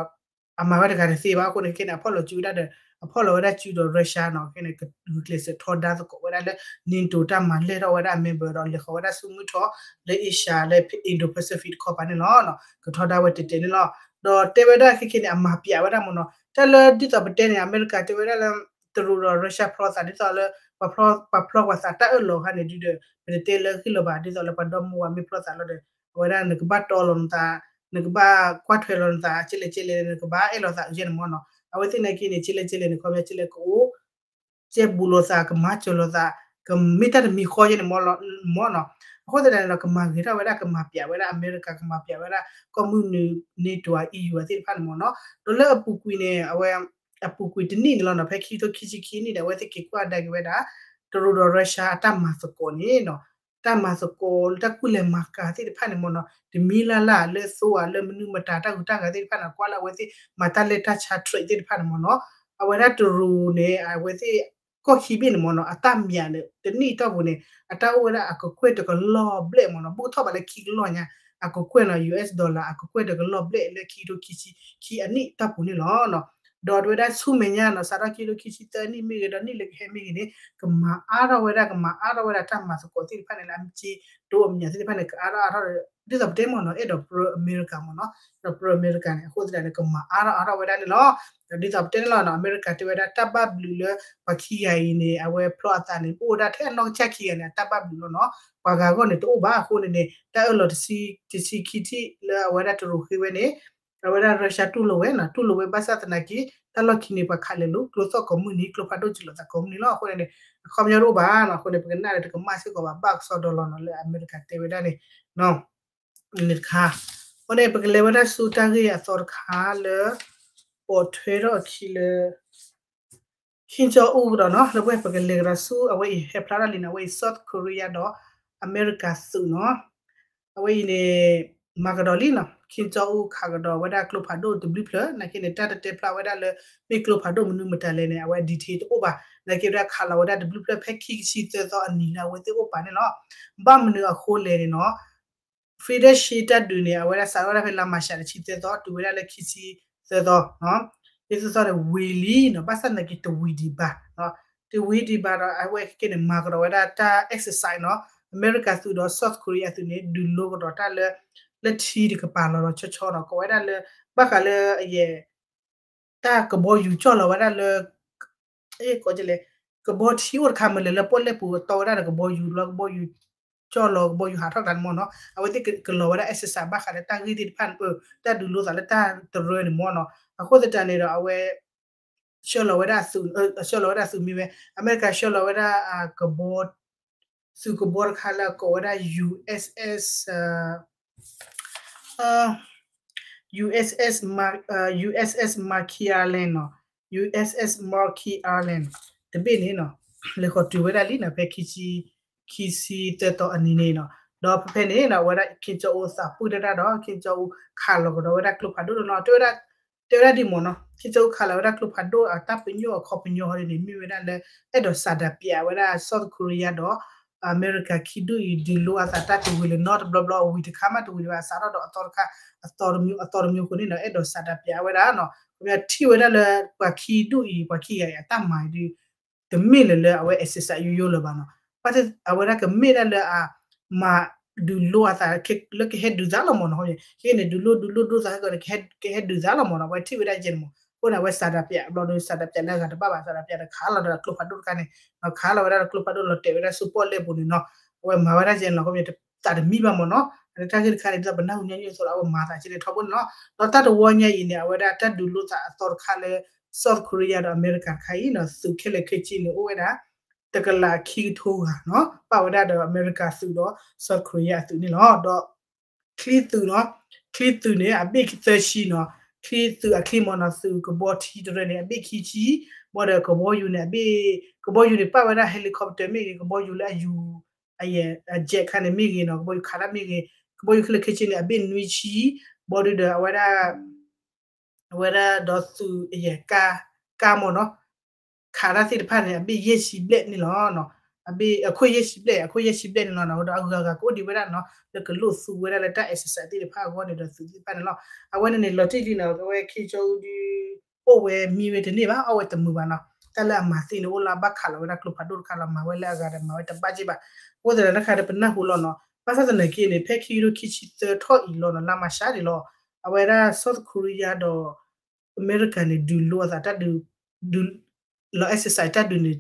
အမၤဝဲတဂၤတသ့ဘၣ်အဃိန့ၣ် ခဲန့ၣ် အဖီၣ်လီၤစုဝဲဒၣ်ဒီး အဖီၣ်လီၤဝဲဒၣ်စုဒီး Russia နီၤ ခဲန့ၣ် ဂုာ်ကျဲးစၢးထီဒါသကိးဝဲဒၣ်လၢ NATO တၢ်မၤလဲၢ်ထီၣ်ဝဲဒၣ်အ member ဒီးလဲၤဃီၤဝဲဒၣ်ဆူမုၢ်ထီၣ်လၢ Asia လၢ Indo-Pacific တခီပၤန့ၣ်လီၤ. ကထီဒါဝဲတဲတဲန့ၣ်လီၤ. ဒီးတဲဝဲဒၣ်ခဲခဲန့ၣ် အမၤပျးဝဲဒၣ်မ့ၢ်နီၤ တၢ်လၢဒ်သိးပတဲန့ၣ် အမဲရကၤတဲဝဲဒၣ်လၢ တရူးဒီး Russia ဖျီသးဒ်သိးလၢ ပှၤဖျီပှၤသးတၢ်အၢၣ်လီၤအခါန့ၣ်ဒုဒီး ပတတဲလၢဂ့ၢ်လၢၤဘၣ် ဒ်သိးလၢပှၤဒီမါဝၤမ့ၢ်ဖျီသးလီၤဒီး အဝဲဒၣ်နကဘၣ်တီလီၤနသး နကဘၣ်ကွၢ်ထွဲလီၤနသး ကလဲၣ်ကလဲၣ် နကဘၣ်အဲၣ်လီၤသးယဲန့ၣ်မ့ၢ်နီၤ အဝဲသ့ၣ်နာ်က့န့ၣ် ကလဲၣ်ကလဲၣ်န့ၣ် ခီပညီကလဲၣ်ကအိၣ် ကဲဘူးလိာ်သး ကမၤစၢၤလိာ်သး ကမ့ၢ်တၢ်တမံၤဃီယဲန့ၣ်မ့ၢ်နီၤ အဃိသတးန့ၣ်ဒီး ကမၤဂ့ၤထီၣ်ဝဲဒၣ် ကမၤပျးဝဲဒၣ် အမဲရကၤ ကမၤပျးဝဲဒၣ် ကီၢ်မုၢ်နုာ် NATO အ EU အသ့ၣ်တဖၣ်န့ၣ်မ့ၢ်နီၤ. ဒီးလၢအပူၤကွံာ်န့ၣ် အဝဲ အပူၤကွံာ်တနံၣ်န့ၣ်လီၤနီၤ ဖဲခံကထိခံဆံခံနံၣ်န့ၣ် အဝဲသ့ၣ်က့ၤကွၢ်ဒါက့ၤဝဲဒၣ် တရူးဒီး Russia အတၢ်မၤသကိးန့ၣ်နီၤ တၢ်မၤသကိး တၢ်ကူၣ်လဲၤမၤကၤသ့ၣ်တဖၣ်န့ၣ်မ့ၢ်နီၤ တမံၤလၢ်လၢ်လၢသိအလၢမနုၤမတၤ တၢ်ဂုၤတၢ်ဂၤသ့ၣ်တဖၣ်န့ၣ် ကွၢ်လၢအဝဲသ့ၣ်မၤတၢ်လဲၢ်တၢ်ဆါ trade သ့ၣ်တဖၣ်န့ၣ်မ့ၢ်နီၤ. အဝဲဒၣ်တရူးန့ၣ် အဝဲသ့ၣ် ကီၢ်ခံဘ့ၣ်န့ၣ်မ့ၢ်နီၤ အတၢ်မၤန့ၣ် တနံၣ်တီၢ်ပူၤန့ၣ် အတၢ်အိၣ်ဝဲဒၣ်အကကွဲၢ်တကလီၢ်ဘျဲၣ်မ့ၢ်နီၤ ဘူးထီၣ်ဘးလၢခံကလီၢ်ညါ အကကွဲၢ်နီၤ US dollar အကကွဲၢ်တကလီၢ်ဘျဲၣ်လၢခံကထိခံဆံခံအနံၣ်တီၢ်ပူၤန့ၣ်လီၤ. ဒီးတဝဲဒၣ်ဆူမဲာ်ညါနီၤ စးထီၣ်ခံကထိခံဆံသၢနံၣ်မ့ၢ်ဂ့ၤ ဒီးနံၣ်လၢကဟဲမ့ၢ်ဂ့ၤန့ၣ် ကမၤအါထီၣ်ဝဲဒၣ် ကမၤအါထီၣ်ဝဲဒၣ်တၢ်မၤသကိးသ့ၣ်တဖၣ်န့ၣ်လၢအမ့ၢ်က့ တအိၣ်အမဲာ်ညါသ့ၣ်တဖၣ်န့ၣ် ကအါထီၣ်အါထီၣ် ဒ်သိးပတဲမ့ၢ်နီၤ အဲၣ်ဒိးပြၢအမဲရကၤမ့ၢ်နီၤ ဒီးပြၢအမဲရကၤန့ၣ် အဃိသတးန့ၣ် ကမၤအါထီၣ်အါထီၣ်ဝဲဒၣ်န့ၣ်လီၤ. ဒီးဒ်သိးပတဲန့ၣ်လီၤနီၤ အမဲရကၤတဲဝဲဒၣ်တၢ်ဘၣ်ဘျုးလၢပှၤခံဂၤအံၤန့ၣ် အဝဲဖျီအသးန့ၣ် အိၣ်ဝဲဒၣ်ထဲအနီၢ်ကစၢ်ခံဂၤန့ၣ် အတၢ်ဘၣ်ဘျုးလီၤနီၤ ပှၤဂၤအဂီၢ်န့ၣ်တအိၣ်ဘၣ်အဃိန့ၣ်န့ၣ် တၢ်အၢၣ်လီၤတဆံ တဆံခံထံၣ်လၢအဝဲဒၣ်တရူးဃ့ဝဲန့ၣ် အဝဲဒၣ် Russia တူၢ်လိာ်ဝဲနီၤ တူၢ်လိာ်ဝဲဘၣ်ဆၣ်သနာ်က့ တၢ်လီၢ်ခံန့ၣ် ပှၤခးလဲၤလိာ် ကျိသီၣ်ကိးမုၢ်နံၤ ကျိဖးဒိၣ်စၢၤလိာ်သးကိးမုၢ်နံၤလီၤ. အဃိန့ၣ်န့ၣ် အခီပညီတအိၣ်ဘၣ်နီၤ အဃိန့ၣ် ပကနၣ်ဒီးတကမၣ်စ့ၢ်ကီးဘၣ် ဘၣ်ကစီဒီလီၤနီၤ လၢအမဲရကၤတဲဝဲဒၣ်န့ၣ် န့ၣ်တခါ အဃိန့ၣ် ပကလဲၤဝဲဒၣ်ဆူတၢ်ဂ့ၢ်အသီတခါလၢ ပိာ်ထွဲထီၣ်အခံလၢ Kim Jong Un ကဒီးနီၤ လၢပဝဲပကလဲၤကဒီးဆူအဝဲအံၤ ဟဲဖျါထီၣ်လံန့ၣ် အဝဲအံၤ South Korea ဒီး အမဲရကၤသုးနီၤ အဝဲအံၤန့ၣ် မၤကဒီးလံနီၤ Kim Jong Un ခးကဒီးဝဲဒၣ်ကျိဖးဒိၣ်တဘျုးဖျၢၣ် နာ်က့န့ၣ် တၢ်တတဲဖျါဝဲဒၣ်လၢ မ့ၢ်ကျိဖးဒိၣ်မနုၤမတၤလဲၣ်န့ၣ် အဝဲ detail တအိၣ်ဘၣ် နာ်က့ဝဲဒၣ်ခးလီၤဝဲဒၣ်တဘျုးဖျၢၣ်ဖဲခံကဆံသၢသီအနံၤလၢအဝဲသ့ၣ်အိၣ်ပာ်န့ၣ်လီၤ. ဘၣ်မနုၤအဃိလဲၣ်န့ၣ်နီၤ Freedom Shield တၢ်ဒုးန့ၣ် အဝဲဒၣ်စးထီၣ်ဝဲဒၣ်ဖဲလါမၤရှးတဆံသၢသီ တုၤဝဲဒၣ်လၢခံဆံသၢသီ ခံဆံသၢသီန့ၣ် ဝံၤလံနီၤ ဘၣ်ဆၣ်သနာ်က့တဝံၤဒံးဘၣ် တဝံၤဒံးဘၣ်ဒီး အဝဲခဲက့န့ၣ် မၤကဒီးဝဲဒၣ်တၢ် exercise နီၤ အမဲရကၤသုးဒီး South Korea သုးန့ၣ် ဒုးလိကဒီးတၢ်လၢ လၢထံတကပၤလီၤလီၤဆီဆီနီၤ ကိးဝဲဒၣ်လၢ ဘၣ်ဃးလၢအယဲၢ် တၢ်ကဘီယူၤကၠီၣ်လီၤဝဲဒၣ်လၢ ကလဲၣ် ကဘီထံအိၣ်တခါမ့ၢ်လဲၣ်လၢပီၣ်လဲၣ်ပူၤတီဝဲဒၣ်ဒီးကဘီယူၤလီၤ ကဘီယူၤကၠီၣ်လီၤ ကဘီယူၤဟးထီၣ်တၢ်န့ၣ်မ့ၢ်နီၤ အဝဲသ့ၣ်ကလီၤဝဲဒၣ် exercise ဘၣ်ဃးလၢတၢ်ဂ့ၢ်သ့ၣ်တဖၣ်န့ၣ် တၢ်ဒုးလိသးလၢတၢ်တရၢန့ၣ်မ့ၢ်နီၤ အဃိသတးန့ၣ်ဒီးအဝဲ ဆှၢလီၤဝဲဒၣ်သုး ဆှၢလီၤဝဲဒၣ်သုးမ့ၢ်ဝဲ အမဲရကၤဆှၢလီၤဝဲဒၣ်ကဘီ သုးကဘီတခါလၢအကိးဝဲဒၣ် USS USS Mar- USS Marquee Island နီၤ USS Marquee Island တဘ့ၣ်န့ၣ်နီၤ လဲၤဃီၤတုၤဝဲဒၣ်လံနီၤ ဖဲခံဆံ ခံဆံသၢသီအနံၤန့ၣ်နီၤ ဒီးဖဲဖဲန့ၣ်နီၤ အဝဲဒၣ် Kim Jong Un သးပှၢ်တၢ်ဒီး Kim Jong Un ခးလီၤကဒီးဝဲဒၣ်ကျိဖးဒိၣ်တနီၤ တဲဝဲဒၣ် တဲဝဲဒၣ်ဒ်မ့ၢ်နီၤ Kim Jong Un ခးလီၤဝဲဒၣ်ကျိဖးဒိၣ်အတၢ်ပညိၣ်အခီပညီန့ၣ် မ့ၢ်ဝဲဒၣ်လၢ အဲၣ်ဒိးစးဒးပၠးဝဲဒၣ် South Korea ဒီး အမဲရကၤခံဒူၣ်အံၤ ဒုးလိအသးတၢ်တဝံၤလၢၤနီတဘျီဘျီ အဝံၤတခါမးတဝံၤဘၣ် စးထီၣ်ဒီးအသီတခါ အသီတမံၤ အသီတမံၤအဃိန့ၣ်နီၤ အဲၣ်ဒိးစးဒးပၠးဝဲဒၣ်နီၤ ခီပညီထံၣ်ဝဲဒၣ်လၢ ပှၤခံဒူၣ်အံၤ ပှၤခံဂၤအံၤအတၢ်မၤအံၤဒုး တမ့ၢ်လၢၤလၢအဝဲ exercise ယိယိလၢၤဘၣ်နီၤ ဘၣ်အဝဲဒၣ်ကမ့ၢ်ဒၣ်လၢအ မၤဒုးလိအသး လၢကဟဲဒုးသးလီၤမ့ၢ်နီၤ ခဲက့န့ၣ် ဒုးလိဒုးလိဒိသးခဲကီန့ၣ် ကဟဲဒုးသးလီၤမ့ၢ်နီၤ အဝဲထံၣ်ဝဲဒၣ်ယဲန့ၣ်မ့ၢ် အဃိန့ၣ် အဝဲစးဒးပၠးဘျီဒီး စးဒးပၠးလၢအဂၤတဘၣ်ဘၣ် စးဒးပၠးဒီးခးလီၤဒီးကျိဖးဒိၣ်တခါန့ၣ် ခးလီၤဝဲဒၣ်ဒီးကျိဖးဒိၣ်လီၤတဲာ်ဝဲဒၣ်ဆူပီၣ်လဲၣ်ပူၤန့ၣ်နီၤ အဝဲမၤဝဲဒၣ်ယဲန့ၣ်လီၤ ခီပညီသးတမံဘၣ်မ့ၢ်နီၤ တၢ်ဂ့ၢ်တခါန့ၣ် ဒ်သိးပနၢ်ဟူညီနုၢ်အသိးဒီး အဝဲမၤသးကဲန့ၣ်ထီဘိန့ၣ်လီၤ ဒီးတၢ်တဝီညါအံၤန့ၣ် အဝဲဒၣ်တၢ်ဒုးလိသးအသီတခါလၢ South Korea ဒီးအမဲရကၤတခါအံၤနီၤ သုးခဲလၢာ်ခဲဆ့န့ၣ် အိၣ်ဝဲဒၣ် တကလးခံကထိဂၤနီၤ ပာ်ဝဲဒၣ်ဒီးအမဲရကၤသုးဒီး South Korea အသုးန့ၣ်လီၤ ဒီး ချံသုးနီၤ ချံသုးန့ၣ် အဘ့ၣ်သၢဆံနီၤ ချံသုးအချံမ့ၢ်နီၤ သုးကဘီထံတရၢန့ၣ် အဘ့ၣ်ခံဆံ ဘၣ်ဒီးကဘီယူၤန့ၣ် အဘ့ၣ် ကဘီယူၤန့ၣ် ပာ်ဝဲဒၣ် helicopter မ့ၢ်ဂ့ၤ ကဘီယူၤလၢအယူၤ အယဲၢ် အ jet ခါန့ၣ်မ့ၢ်ဂ့ၤနီၤ ကဘီယူၤခးတၢ်မ့ၢ်ဂ့ၤ ကဘီယူၤခဲလၢာ်ခဲဆ့န့ၣ် အဘ့ၣ်နွံဆံ ဘၣ်ဒီးအဝဲဒၣ် အဝဲဒၣ်ဒီးသုးအယဲၢ်ကါ ကါမ့ၢ်နီၤ ခးတၢ်သ့ၣ်တဖၣ်န့ၣ် အဘ့ၣ်ယဲၢ်ဆံဘျဲၣ်န့ၣ်လီၤ. အဘ့ၣ်အခိၣ်ယဲၢ်ဆံဘျဲၣ် အခိၣ်ယဲၢ်ဆံဘျဲၣ်န့ၣ်လီၤ. ဒီးအဂၤဂၤကအိၣ်ဒံးဝဲဒၣ်နီၤ လၢကလိၣ်သူဝဲဒၣ်လၢတၢ် exercise သ့ၣ်တဖၣ်အဂီၢ်န့ၣ်ဒီးသုးသ့ၣ်တဖၣ်န့ၣ်လီၤ. အဝဲန့ၣ်န့ၣ် လီၤတံၢ်လံနီၤ အဝဲ Kim Jong Un ဒုး အိၣ်ဝဲမံဝဲတန့ၢ်ဘၣ် အီၣ်ဝဲတမုာ်ဘၣ်နီၤ. တၢ်လၢအမၤသ့န့ၣ် အိၣ်လၢအဘၣ်ခးလီၤဝဲဒၣ်ကျိဖးဒိၣ်တခါလီၤ မၤဝဲလၢအဂၤဒီးမၤဝဲတဘၣ်က့ဘၣ်. အဃိသတးဒီးတၢ်တခါဒီးပနၢ်ဟူလီၤနီၤ ဘၣ်ဆၣ်သနာ်က့န့ၣ် ဖဲခံကထိခံဆံသၢထီၣ်အံၤလီၤနီၤ လါမၤရှးန့ၣ်လီၤ အဝဲဒၣ် South Korea ဒီး အမဲရကၤန့ၣ် ဒုးလိအသးတၢ်ဒုး ဒုး လီၤ exercise တၢ်ဒုးန့ၣ်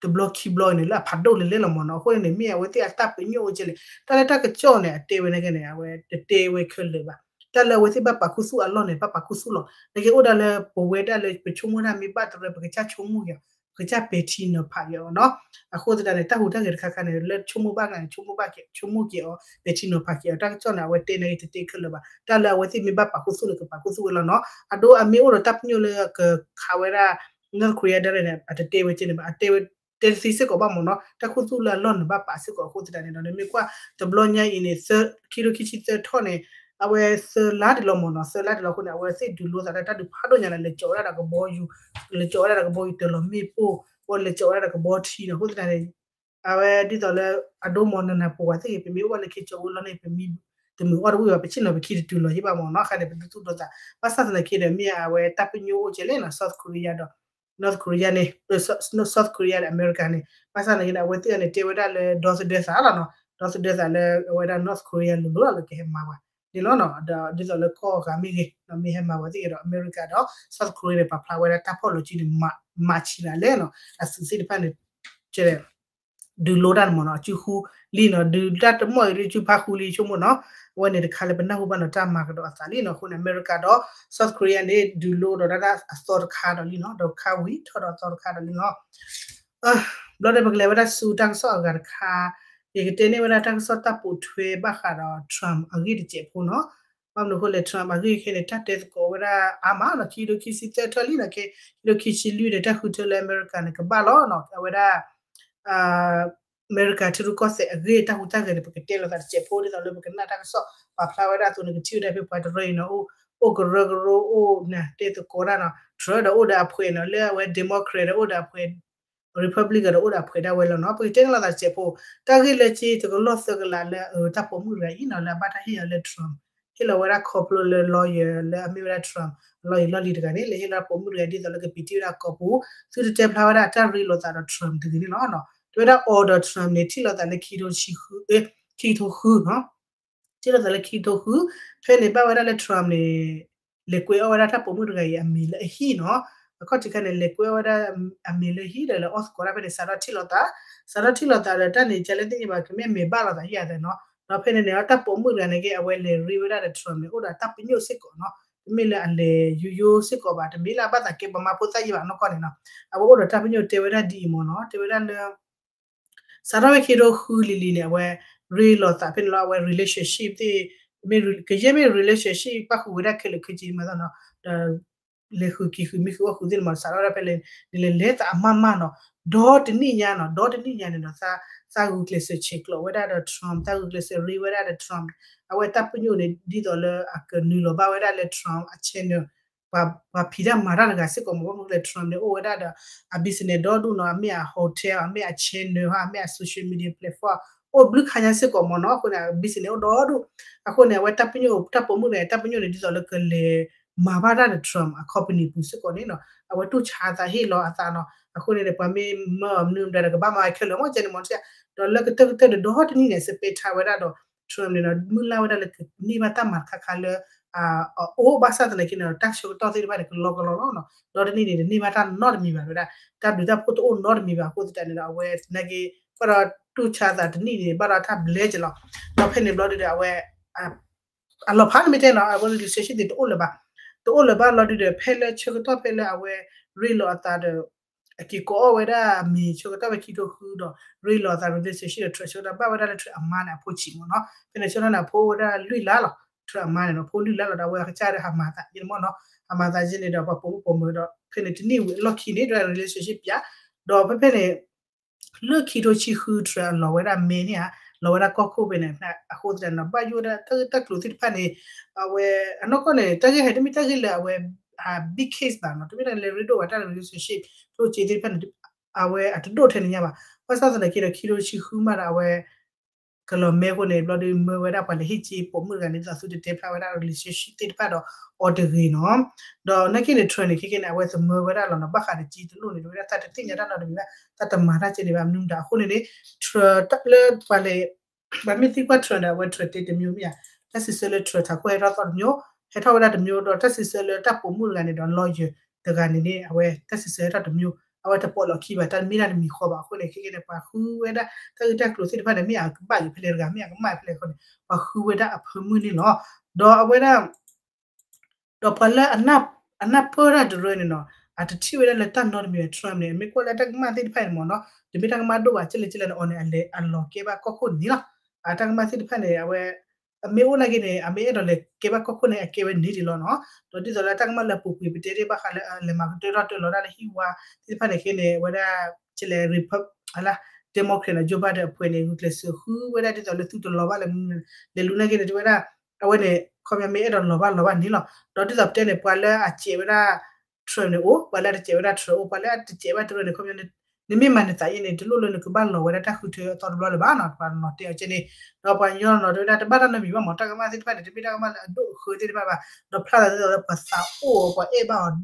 တဘျီခံဘျီန့ၣ် လၢအဖးဒိၣ်လဲၣ်လဲၣ်လီၤမ့ၢ်နီၤ. အဃိန့ၣ် မ့ၢ်အဝဲသ့ၣ်အတၢ်ပညိၣ်အိၣ်ကဲလဲၣ် တၢ်လၢတၢ်ကစီၣ်န့ၣ် အတဲဝဲန့ၣ်ကဲန့ၣ် အဝဲတတဲဝဲခဲလၢာ်ဘၣ်. တၢ်လၢအဝဲသ့ၣ်ဘၣ်ပာ်ခူသူၣ်အလီၢ်န့ၣ် ဘၣ်ပာ်ခူသူၣ်လီၤ. နကဲအိၣ်ဒၣ်လၢပဝဲဒၣ်လၢပဆိကမိၣ်တၢ်မ့ၢ်ဘၣ်တရၢ ပကစၢ်ဆိကမိၣ်က့ၤ ကစၢ်ပဲာ်ထံနီၤဖးက့ၤအီၤနီၤ. အဃိသတးန့ၣ် တၢ်ဟူးတၢ်ဂဲၤတခါခါန့ၣ် လၢဆိကမိၣ်ဘၣ်က့ၤန့ၣ် ဆိကမိၣ်ဘၣ်က့ၤ ဆိကမိၣ်က့ၤအီၤ ပဲာ်ထံနီၤဖးက့ၤအီၤ တၢ်ကစီၣ်န့ၣ် အဝဲတဲန့ၢ်က့ၤတသ့ခဲလၢာ်ဘၣ်. တၢ်လၢအဝဲသ့ၣ်မ့ၢ်ဘၣ်ပာ်ခူသူၣ်န့ၣ် ကပာ်ခူသူၣ်ဝဲလီၤနီၤ. အဒိအမ့ၢ်အိၣ်ဒီးတၢ်ပညိၣ်လၢကခးဝဲဒၣ် North Korea ဒၣ်လဲာ်န့ၣ် အတတဲဝဲကဲန့ၣ်ဘၣ် အတဲဝဲ တဲတသ့စ့ၢ်ကီးဘၣ်မ့ၢ်နီၤ. တၢ်ခူသူၣ်လၢအလီၢ်န့ၣ်ဘၣ်ပာ်စ့ၢ်ကီးအဃိသတးန့ၣ်ဒီး နမ့ၢ်ကွၢ်တဘျီညါအံၤန့ၣ် ခံထိခံဆံသၢထီၣ်န့ၣ် အဝဲသၢလါတလီၤမ့ၢ်နီၤ သၢလါတလီၤအဃိန့ၣ် အဝဲသ့ၣ်ဒုးလိသးလၢတၢ်ဒုးဖးဒိၣ်ညါလၢလဲၤကၠီၤဝဲဒၣ်ဒီးကဘီယူၤ လဲၤကၠီၤဝဲဒၣ်ဒီးကဘီယူၤတၢၤလီၤမ့ၣ်ပိၢ် အဝဲလဲၤကၠီၤဝဲဒၣ်ဒီးကဘီထံနီၤ အဃိသတးန့ၣ် အဝဲဒ်သိးလၢ အဒိမ့ၢ်နနၤပဝးသ့ၣ်ဂ့ၤ ပမ့ၢ်အိၣ်ဘၣ်လၢခ့ကၠီၤအိၣ်လီၢ်န့ၣ် ပမ့ၢ်တမုာ်အီၣ်တဝံၣ်ဘၣ် ပဆ့ၣ်နီၤပခံတတုၤလီၤယံၣ်ဘၣ်မ့ၢ်နီၤ ခါန့ၣ် ပသူၣ်ဒိသး ဘၣ်ဆၣ်သနာ်က့ဒီး မ့ၢ်အဝဲတၢ်ပညိၣ်အိၣ်ကဲလဲၣ်နီၤ South Korea ဒီး North Korea န့ၣ် South Korea ဒီး America န့ၣ် ဘၣ်ဆၣ်သနာ်က့န့ၣ် အဝဲသ့ၣ်န့ၣ် တဲဝဲဒၣ်လၢ ဒီသဒၢသးလီၤနီၤ ဒီသဒၢသးလၢအဝဲဒၣ် North Korea လိၤလိၤလီၤလၢကဟဲမၤဝဲန့ၣ်လီၤနီၤ ဒီးဒ်သိးလၢကီၢ်ဂၤမ့ၢ်ဂ့ၤ မ့ၢ်ဟဲမၤဝဲသ့ၣ်ဂ့ၤဒီး America ဒီး South Korea န့ၣ် ပာ်ဖျါဝဲဒၣ်တၢ်ဖီၣ်လီၤစုန့ၣ် မၤဆံးဒၣ်လဲၣ်နီၤ အသုးသ့ၣ်တဖၣ်န့ၣ် ကဲ ဒုးလိတၢ်န့ၣ်မ့ၢ်နီၤ အစုဃုလံနီၤ ဒုးတၢ်တမီၢ်အံၤဒုးစုဖးဃုလံဆိကမိၣ်နီၤ အဝဲန့ၣ်တခါလၢပနၢ်ဟူဘၣ်နီၤ တၢ်မၤကဒီးအသးလံနီၤ အဃိန့ၣ် America ဒီး South Korea န့ၣ် ဒုးလိဒီးတၢ်အသီတခါဒီးလံနီၤ ဒီးခါဝံၤထီၣ်ဒီးအသီတခါဒီးလံနီၤ ဘျီဒီးပကလဲၤဝဲဒၣ်ဆူတၢ်ကစီၣ်အဂၤတခါ ယကတဲန့ၢ်ဝဲဒၣ်တၢ်ကစီၣ်တၢ်ပိာ်ထွဲဘၣ်ဃးဒီး Trump အဂ့ၢ်တစဲးဖိနီၤ ဘၣ်မနုၤအဃိလဲၣ် Trump အဂ့ၢ်ခဲန့ၣ် တၢ်တဲသကိးဝဲဒၣ်အါမးနီၤ ခံကထိခံဆံသၢထီၣ်လံနီၤ ခံကထိခံဆံလွံၢ်န့ၣ် တၢ်ဃုထၢလၢ America န့ၣ် ကဘၣ်လီၤနီၤ အဝဲဒၣ် အမဲရကၤထံရူၢ်ကီၢ်သဲးအဂ့ၢ် တၢ်ဟူးတၢ်ဂဲၤန့ၣ် ပကတဲလိာ်သးတစဲးဖိ ဒ်သိးလၢပကနၣ်တၢ်ကစီၣ် ပာ်ဖျါဝဲဒၣ်အသိးန့ၣ် ကထံၣ်ဝဲဒၣ်ဖဲပှၤတရၢအံၤနီၤ အိၣ်ကရၢကရိအိၣ်နၤ တဲသကိးတၢ်နီၤ Trump ဒီးအိၣ်ဒီးအဖှဲးနီၤ လၢအဝဲ Democrat ဒီးအိၣ်ဒီးအဖှဲး Republican ဒီးအိၣ်ဒီးအဖှဲးဒၣ်ဝဲလီၤနီၤ ပကတဲန့ၢ်လိာ်သးတစဲးဖိ တၢ်ဂ့ၢ်လၢက့တကလီၢ်သၢကလးလၢအတၢ်ပိာ်မုၣ်တဂၤအံၤနီၤ လၢအဘၣ်တၢ်ဟ့ၣ်အီၤလၢ Trump ဟ့ၣ်လီၤဝဲဒၣ်ခီဖျိလၢ lawyer လၢအမ့ၢ်ဝဲဒၣ် Trump lawyer လီၢ်လံၤတဂၤန့ၣ် လၢဟ့ၣ်လီၤပိာ်မုၣ်တဂၤဒ်သိးလၢကပံးတံၢ်ဝဲဒၣ်ကိာ်ပူၤ သုတတဲဖျါဝဲဒၣ်တၢ်ရ့လိာ်သးဒီး Trump တဂ့ၤန့ၣ်လီၤ. တဲဝဲဒၣ် order Trump န့ၣ် ထံၣ်လိာ်သးလၢခံကထိဃု ထံၣ်လိာ်သးလၢခံကထိဃု ဖဲန့ၣ်ဘၣ်ဝဲဒၣ်လၢ Trump န့ၣ် လဲၤကွဲးအီၣ်ဝဲဒၣ်တၢ်ပိာ်မုၣ်တဂၤအံၤအမံၤလၢအဟံၣ်နီၤ အခီၣ်ထံးခါန့ၣ် လဲၤကွဲးအီၣ်ဝဲဒၣ်အမံၤလၢဟံၣ်ဒီး လဲၤအီၣ်သကိးတၢ်ဖဲန့ၣ် စးထီၣ်ထံၣ်လိာ်သး စးထီၣ်ထံၣ်လိာ်သးဒီးတၢ်န့ၣ် ကလဲၣ်သ့ၣ်ညါဘၣ် ကမ့ၢ်မဲာ်ဘၣ်လိာ်သးဟံၣ်အသးနီၤ ဒီးဖဲန့ၣ်န့ၣ် တၢ်ပိာ်မုၣ်တဂၤန့ၣ်က့ အဝဲလဲၤရ့ဝဲဒၣ်ဒီး Trump န့ၣ် အိၣ်ဒီးတၢ်ပညိၣ်စ့ၢ်ကီးနီၤ တမ့ၢ်လၢအလဲၤယိယိစ့ၢ်ကီးဘၣ် တမ့ၢ်လၢအဘၣ်သးကဲပှၤမၤဖိသၣ်ယံၤဘၣ်နီၢ်ကီၢ်န့ၣ်နီၤ အဝဲအိၣ်ဒီးတၢ်ပညိၣ်တဲဝဲဒၣ်ဒ်အံၤမ့ၢ်နီၤ တဲဝဲဒၣ်လၢ စးထီၣ်ဝဲခံကထိဃုလံၤလံၤန့ၣ် အဝဲရ့လိာ်သးဖဲန့ၣ်လီၤ အဝဲ relationship သ့ၣ် မ့ၢ်ကယဲၢ်မ့ၢ် relationship ပၣ်ဃုာ်ဝဲဒၣ်ခဲလၢာ်ခဲဆ့မးသီနီၤ ဒီး လဲၤဃုာ်က့ၤဃုာ်မ့ၢ်ဃုာ်အီၣ်ဃုာ်သ့ၣ်န့ၣ်မး စးထီၣ်ဝဲဒၣ်ဖဲလဲၣ် နလဲၤလဲၤသးအမးမးနီၤ ဒီတနံၣ်ညါနီၤ ဒီတနံၣ်ညါန့ၣ်ဒီး သးဂုာ်ကျဲးစၢးဆဲးကျိးဝဲဒၣ်ဒီး Trump သးဂုာ်ကျဲးစၢးရ့ဝဲဒၣ်ဒီး Trump အဝဲတၢ်ပညိၣ်န့ၣ် ဒ်သိးလၢအကနုာ်လီၤဘၣ်ဝဲဒၣ်လၢ Trump အ channel ပှၤဖံးတၢ်မၤတၢ်တဂၤစ့ၢ်ကီးမ့ၢ် ဘၣ်မနုၤလဲၣ် Trump န့ၣ် အိၣ်ဝဲဒၣ်ဒီး အ business ဒီဒူၣ်နီၤ အမ့ၢ်အ hotel အမ့ၢ်အ channel ဟါ အမ့ၢ်အ social media platform အိၣ်ဘျုးခါညါစ့ၢ်ကီးမ့ၢ်နီၤ အဃိန့ၣ် အ business အိၣ်ဒီဒူၣ် အဃိန့ၣ် အဝဲတၢ်ပညိၣ် တၢ်ပိာ်မုၣ်န့ၣ် တၢ်ပညိၣ်န့ၣ် ဒ်သိးလၢကလဲၤမၤဘၣ်တၢ်ဒီး Trump အ company ပူၤစ့ၢ်ကီးန့ၣ်နီၤ အဝဲတူၢ်ဆါအသးဟ့ၣ်လီၤအသးနီၤ အဃိန့ၣ် ပှၤမ့ၢ်မၢအီၤမနုၤမတၤဒီး ကဘၣ်မၤဝဲခဲလၢာ်မ့ၢ်ကဲန့ၣ်မ့ၢ် ဒီးလၢကတၢၢ်ကတၢၢ်ဒီး ဒီတနံၣ်န့ၣ် စပဲးထါဝဲဒၣ်ဒီး Trump န့ၣ်ဒီး မုၢ်လၢ်ဝဲဒၣ်လၢကန့ၢ်ဘၣ်တၢ်မၤတခါခါလၢ အအိၣ်ဘၣ်ဆၣ်သနာ်က့န့ၣ်ဒီး တၢ်ဆၢကတီၢ်သ့ၣ်တဖၣ်န့ၣ် ကလီကလီလီၤနီၤ ဒီတနံၣ်န့ၣ် တန့ၢ်ဘၣ်တၢ်နီတမံၤဘၣ်ဝဲဒၣ် တၢ်ဒုးတၢ်ဖှိၣ်တအိၣ်နီတမံၤဘၣ်အဃိသတးန့ၣ်ဒီး အဝဲသနာ်က့ ဘၣ်ဒီးတူၢ်ဆါသးတနံၣ်န့ၣ် ဘၣ်ဒီးတၢ်ဘျဲက့ၤလီၤ ဒီးဖဲန့ၣ်ဘျီဒုဒီး အဝဲ အလီၤဖးန့ၣ်မ့ၢ်တဲနီၤ အဝဲ relationship သ့ၣ်တအိၣ်လၢၤဘၣ် တအိၣ်လၢၤဘၣ်လီၤဒုဒီး ဖဲလၢဆၢကတီၢ်ဖဲလၢအဝဲရ့လိာ်အသးဒီး အက့ၤကိးအီၣ်ဝဲဒၣ်အမံၤဆၢကတီၢ်ဖဲခံကထိဃုဒီး ရ့လိာ်အသး relationship ဒီး Trump ဆၢကတီၢ်ဘၣ်ဝဲဒၣ်လၢ Trump အမါန့ၣ် အဖိဆံးမ့ၢ်နီၤ ဖဲန့ၣ်ဆၢကတီၢ်န့ၣ် အဖိအိၣ်ဝဲဒၣ်လွံၢ်လါလီၤ Trump အမါန့ၣ်နီၤ ဖိလွံၢ်လါလီၤဒီး အဝဲအကစၢ်ဒီးဟးမၤသးယဲန့ၣ်မ့ၢ်နီၤ ဟးမၤသးယဲန့ၣ်ဒီး ပှၤပိာ်မုၣ်ပိာ်မၢၤဒီး ဖဲန့ၣ်တနံၣ်ဝံၤအလီၢ်ခံန့ၣ် ဒီး relationship ပျး ဒီးဖဲဖဲန့ၣ် လၢခံကထိဆံဃု Trump အလီၤဝဲဒၣ်မဲန့ၣ်ဧါ လီၤဝဲဒၣ်ကီၢ်ခိၣ်ဖဲန့ၣ် အဃိသတးန့ၣ် ဘၣ်ယိၣ်ဝဲဒၣ်တၢ်ဂ့ၢ်တၢ်ကျိၤသ့ၣ်တဖၣ်န့ၣ် အဝဲ အနီၢ်ကီၢ်န့ၣ် တၢ်ဂ့ၢ်ဟဲတမ့ၢ်တၢ်ဂ့ၢ်လၢအဝဲ big case ဘၣ်နီၤ တမ့ၢ်တၢ်လၢရ့ဒိၣ်ဘၣ် တၢ် relationship ကျိၣ်စ့သ့ၣ်တဖၣ်န့ၣ် အဝဲအတဒိၣ်ထဲန့ၣ်ညါဘၣ် ဘၣ်ဆၣ်သနာ်က့ဒီး ခံကထိဆံဃုမးဒီး အဝဲ ကလီၤမဲအဃိန့ၣ် ဘျီဒုးမၢဝဲဒၣ်ပှၤလဲၤဟ့ၣ်က့ၤပိာ်မုၣ်တဂၤန့ၣ် ဒ်သိးသုတတဲဖျါဝဲဒၣ် relationship သ့ၣ်တဖၣ်ဒီးအီၤတဂ့ၤနီၤ ဒီးနာ်က့န့ၣ် Trump န့ၣ် ခဲကဲန့ၣ် အဝဲသမၢဝဲဒၣ်လီၤနီၤ ဘၣ်ဃးဒီးက့တလိၣ်န့ၣ် တဝဲဒၣ်သးတသ့ၣ်ညါတၢ်နီတမံၤဘၣ် သးတမၤတၢ်ကဲန့ၣ်ဘၣ် မနုၤမတၤအဃိန့ၣ်န့ၣ် Trump လၢပှၤလဲၤ ပှၤမ့ၢ်သံကွၢ် Trump ဒီး အဝဲ Trump တဲတမျိုးမ့ၢ်ဧါ တၢ်စံးဆၢလၢ Trump ထးခိၣ်ဟဲထီၣ်သီၣ်တမျိုး ဟဲထီၣ်ဝဲဒၣ်တမျိုး ဒီးတၢ်စံးဆၢလၢတၢ်ပိာ်မုၣ်တဂၤန့ၣ်ဒီး lawyer တဂၤန့ၣ်န့ၣ် အဝဲတၢ်စံးဆၢဟဲထီၣ်တမျိုး အဝဲတပိာ်လီၢ်ခံဘၣ် တၢ်မ့ၢ်တၢ်တမံၤဃီဘၣ်အဃိန့ၣ် ခဲကဲန့ၣ် ပှၤဃုဝဲဒၣ် တၢ်ဂ့ၢ်တၢ်ကျိၤသ့ၣ်တဖၣ်န့ၣ် မ့ၢ်အကဘၣ်ဂ့ၤဖဲလဲၣ်တဂၤ မ့ၢ်အကမၣ်ဖဲလဲၣ်အဃိန့ၣ် ပှၤဃုဝဲဒၣ်အဖၢမုၢ်န့ၣ်လီၤ ဒီးအဝဲဒၣ် ဒီးပှၤလၢ အနၢ်ပၢၢ်တၢ်တရၢန့ၣ်နီၤ အတထံၣ်ဝဲဒၣ်လၢတၢ်နီတမံၤဘၣ် Trump န့ၣ် အမ့ၢ်ကွၢ်လၢတၢ်ကမၣ်သ့ၣ်တဖၣ်န့ၣ်မ့ၢ်နီၤ တမ့ၢ်တၢ်ကမၣ်ဒိၣ်ဘၣ် ကဲလဲၣ်ကဲလဲၣ်န့ၣ် အီၤန့ၣ် အလဲၤအလီၤကဲဘၣ်ကီၢ်ခိၣ်န့ၣ်လီၤ. အတၢ်ကမၣ်သ့ၣ်တဖၣ်န့ၣ် အဝဲ အမ့ၢ်အိၣ်နာ်က့န့ၣ် အမ့ၢ်အဲၣ်ဒိးလဲၤကဲဘၣ်ကီၢ်ခိၣ်န့ၣ် အကဲဝဲန့ၣ်ဒ်လီၤနီၤ. ဒီးဒ်သိးလၢတၢ်ကမၣ်လၢအပူၤကွံာ် ပတဲတ့ၢ်ဘၣ်ဃးလၢအလဲၤမၤကတၢၢ်ထီၣ်တၢၢ်လီၤဒၣ်လၢဟံၣ်ဝါသ့ၣ်တဖၣ်န့ၣ် ခဲန့ၣ် အဝဲဒၣ် ကလဲၤ Republic အလၢ Democrat နီၤ Joe Biden အဖုန့ၣ် ဂုာ်ကျဲးစၢးဃုဝဲဒၣ်ဒ်သိးလၢသုတလီၤဘၣ်လၢ လဲၤလူၤနာ်က့န့ၣ် တဲဝဲဒၣ် အဝဲန့ၣ် ခီပညီမ့ၢ်အဲၣ်ဒိးလီၤဘၣ်လီၤဘၣ်န့ၣ်လီၤ. ဒီးဒ်သိးပတဲန့ၣ် ပှၤလၢအစဲးဝဲဒၣ် Trump န့ၣ်အိၣ် ပှၤလၢအတစဲးဝဲဒၣ် Trump အိၣ် ပှၤလၢအတစဲးဘၣ် Trump န့ၣ် ခီပညီန့ၣ် နမ့ၢ်မၤနသးအံၤန့ၣ် တလိၣ်လၢနကဘၣ်လီၤဝဲဒၣ်တၢ်ဃုထၢအသီတဘျီလၢၤဘၣ်နီၤ ပှၤနီၤတဲအီၤကဲန့ၣ်. ဒီးပှၤကညီနီၤတဲဝဲဒၣ်တဘၣ်တၢ်နီတမံၤဘၣ်မ့ၢ် တၢ်ကမၣ်သ့ၣ်တဖၣ်န့ၣ် တမ့ၢ်တၢ်ကမၣ်လၢအဒိၣ်အဃၢသ့ၣ်တဖၣ်ဘၣ် ဒီးဖျါလီၤဒ်သိးလၢပှၤသးအိၣ်အီၤ ပှၤအဲၣ်ဘၣ်အီၤဒိၣ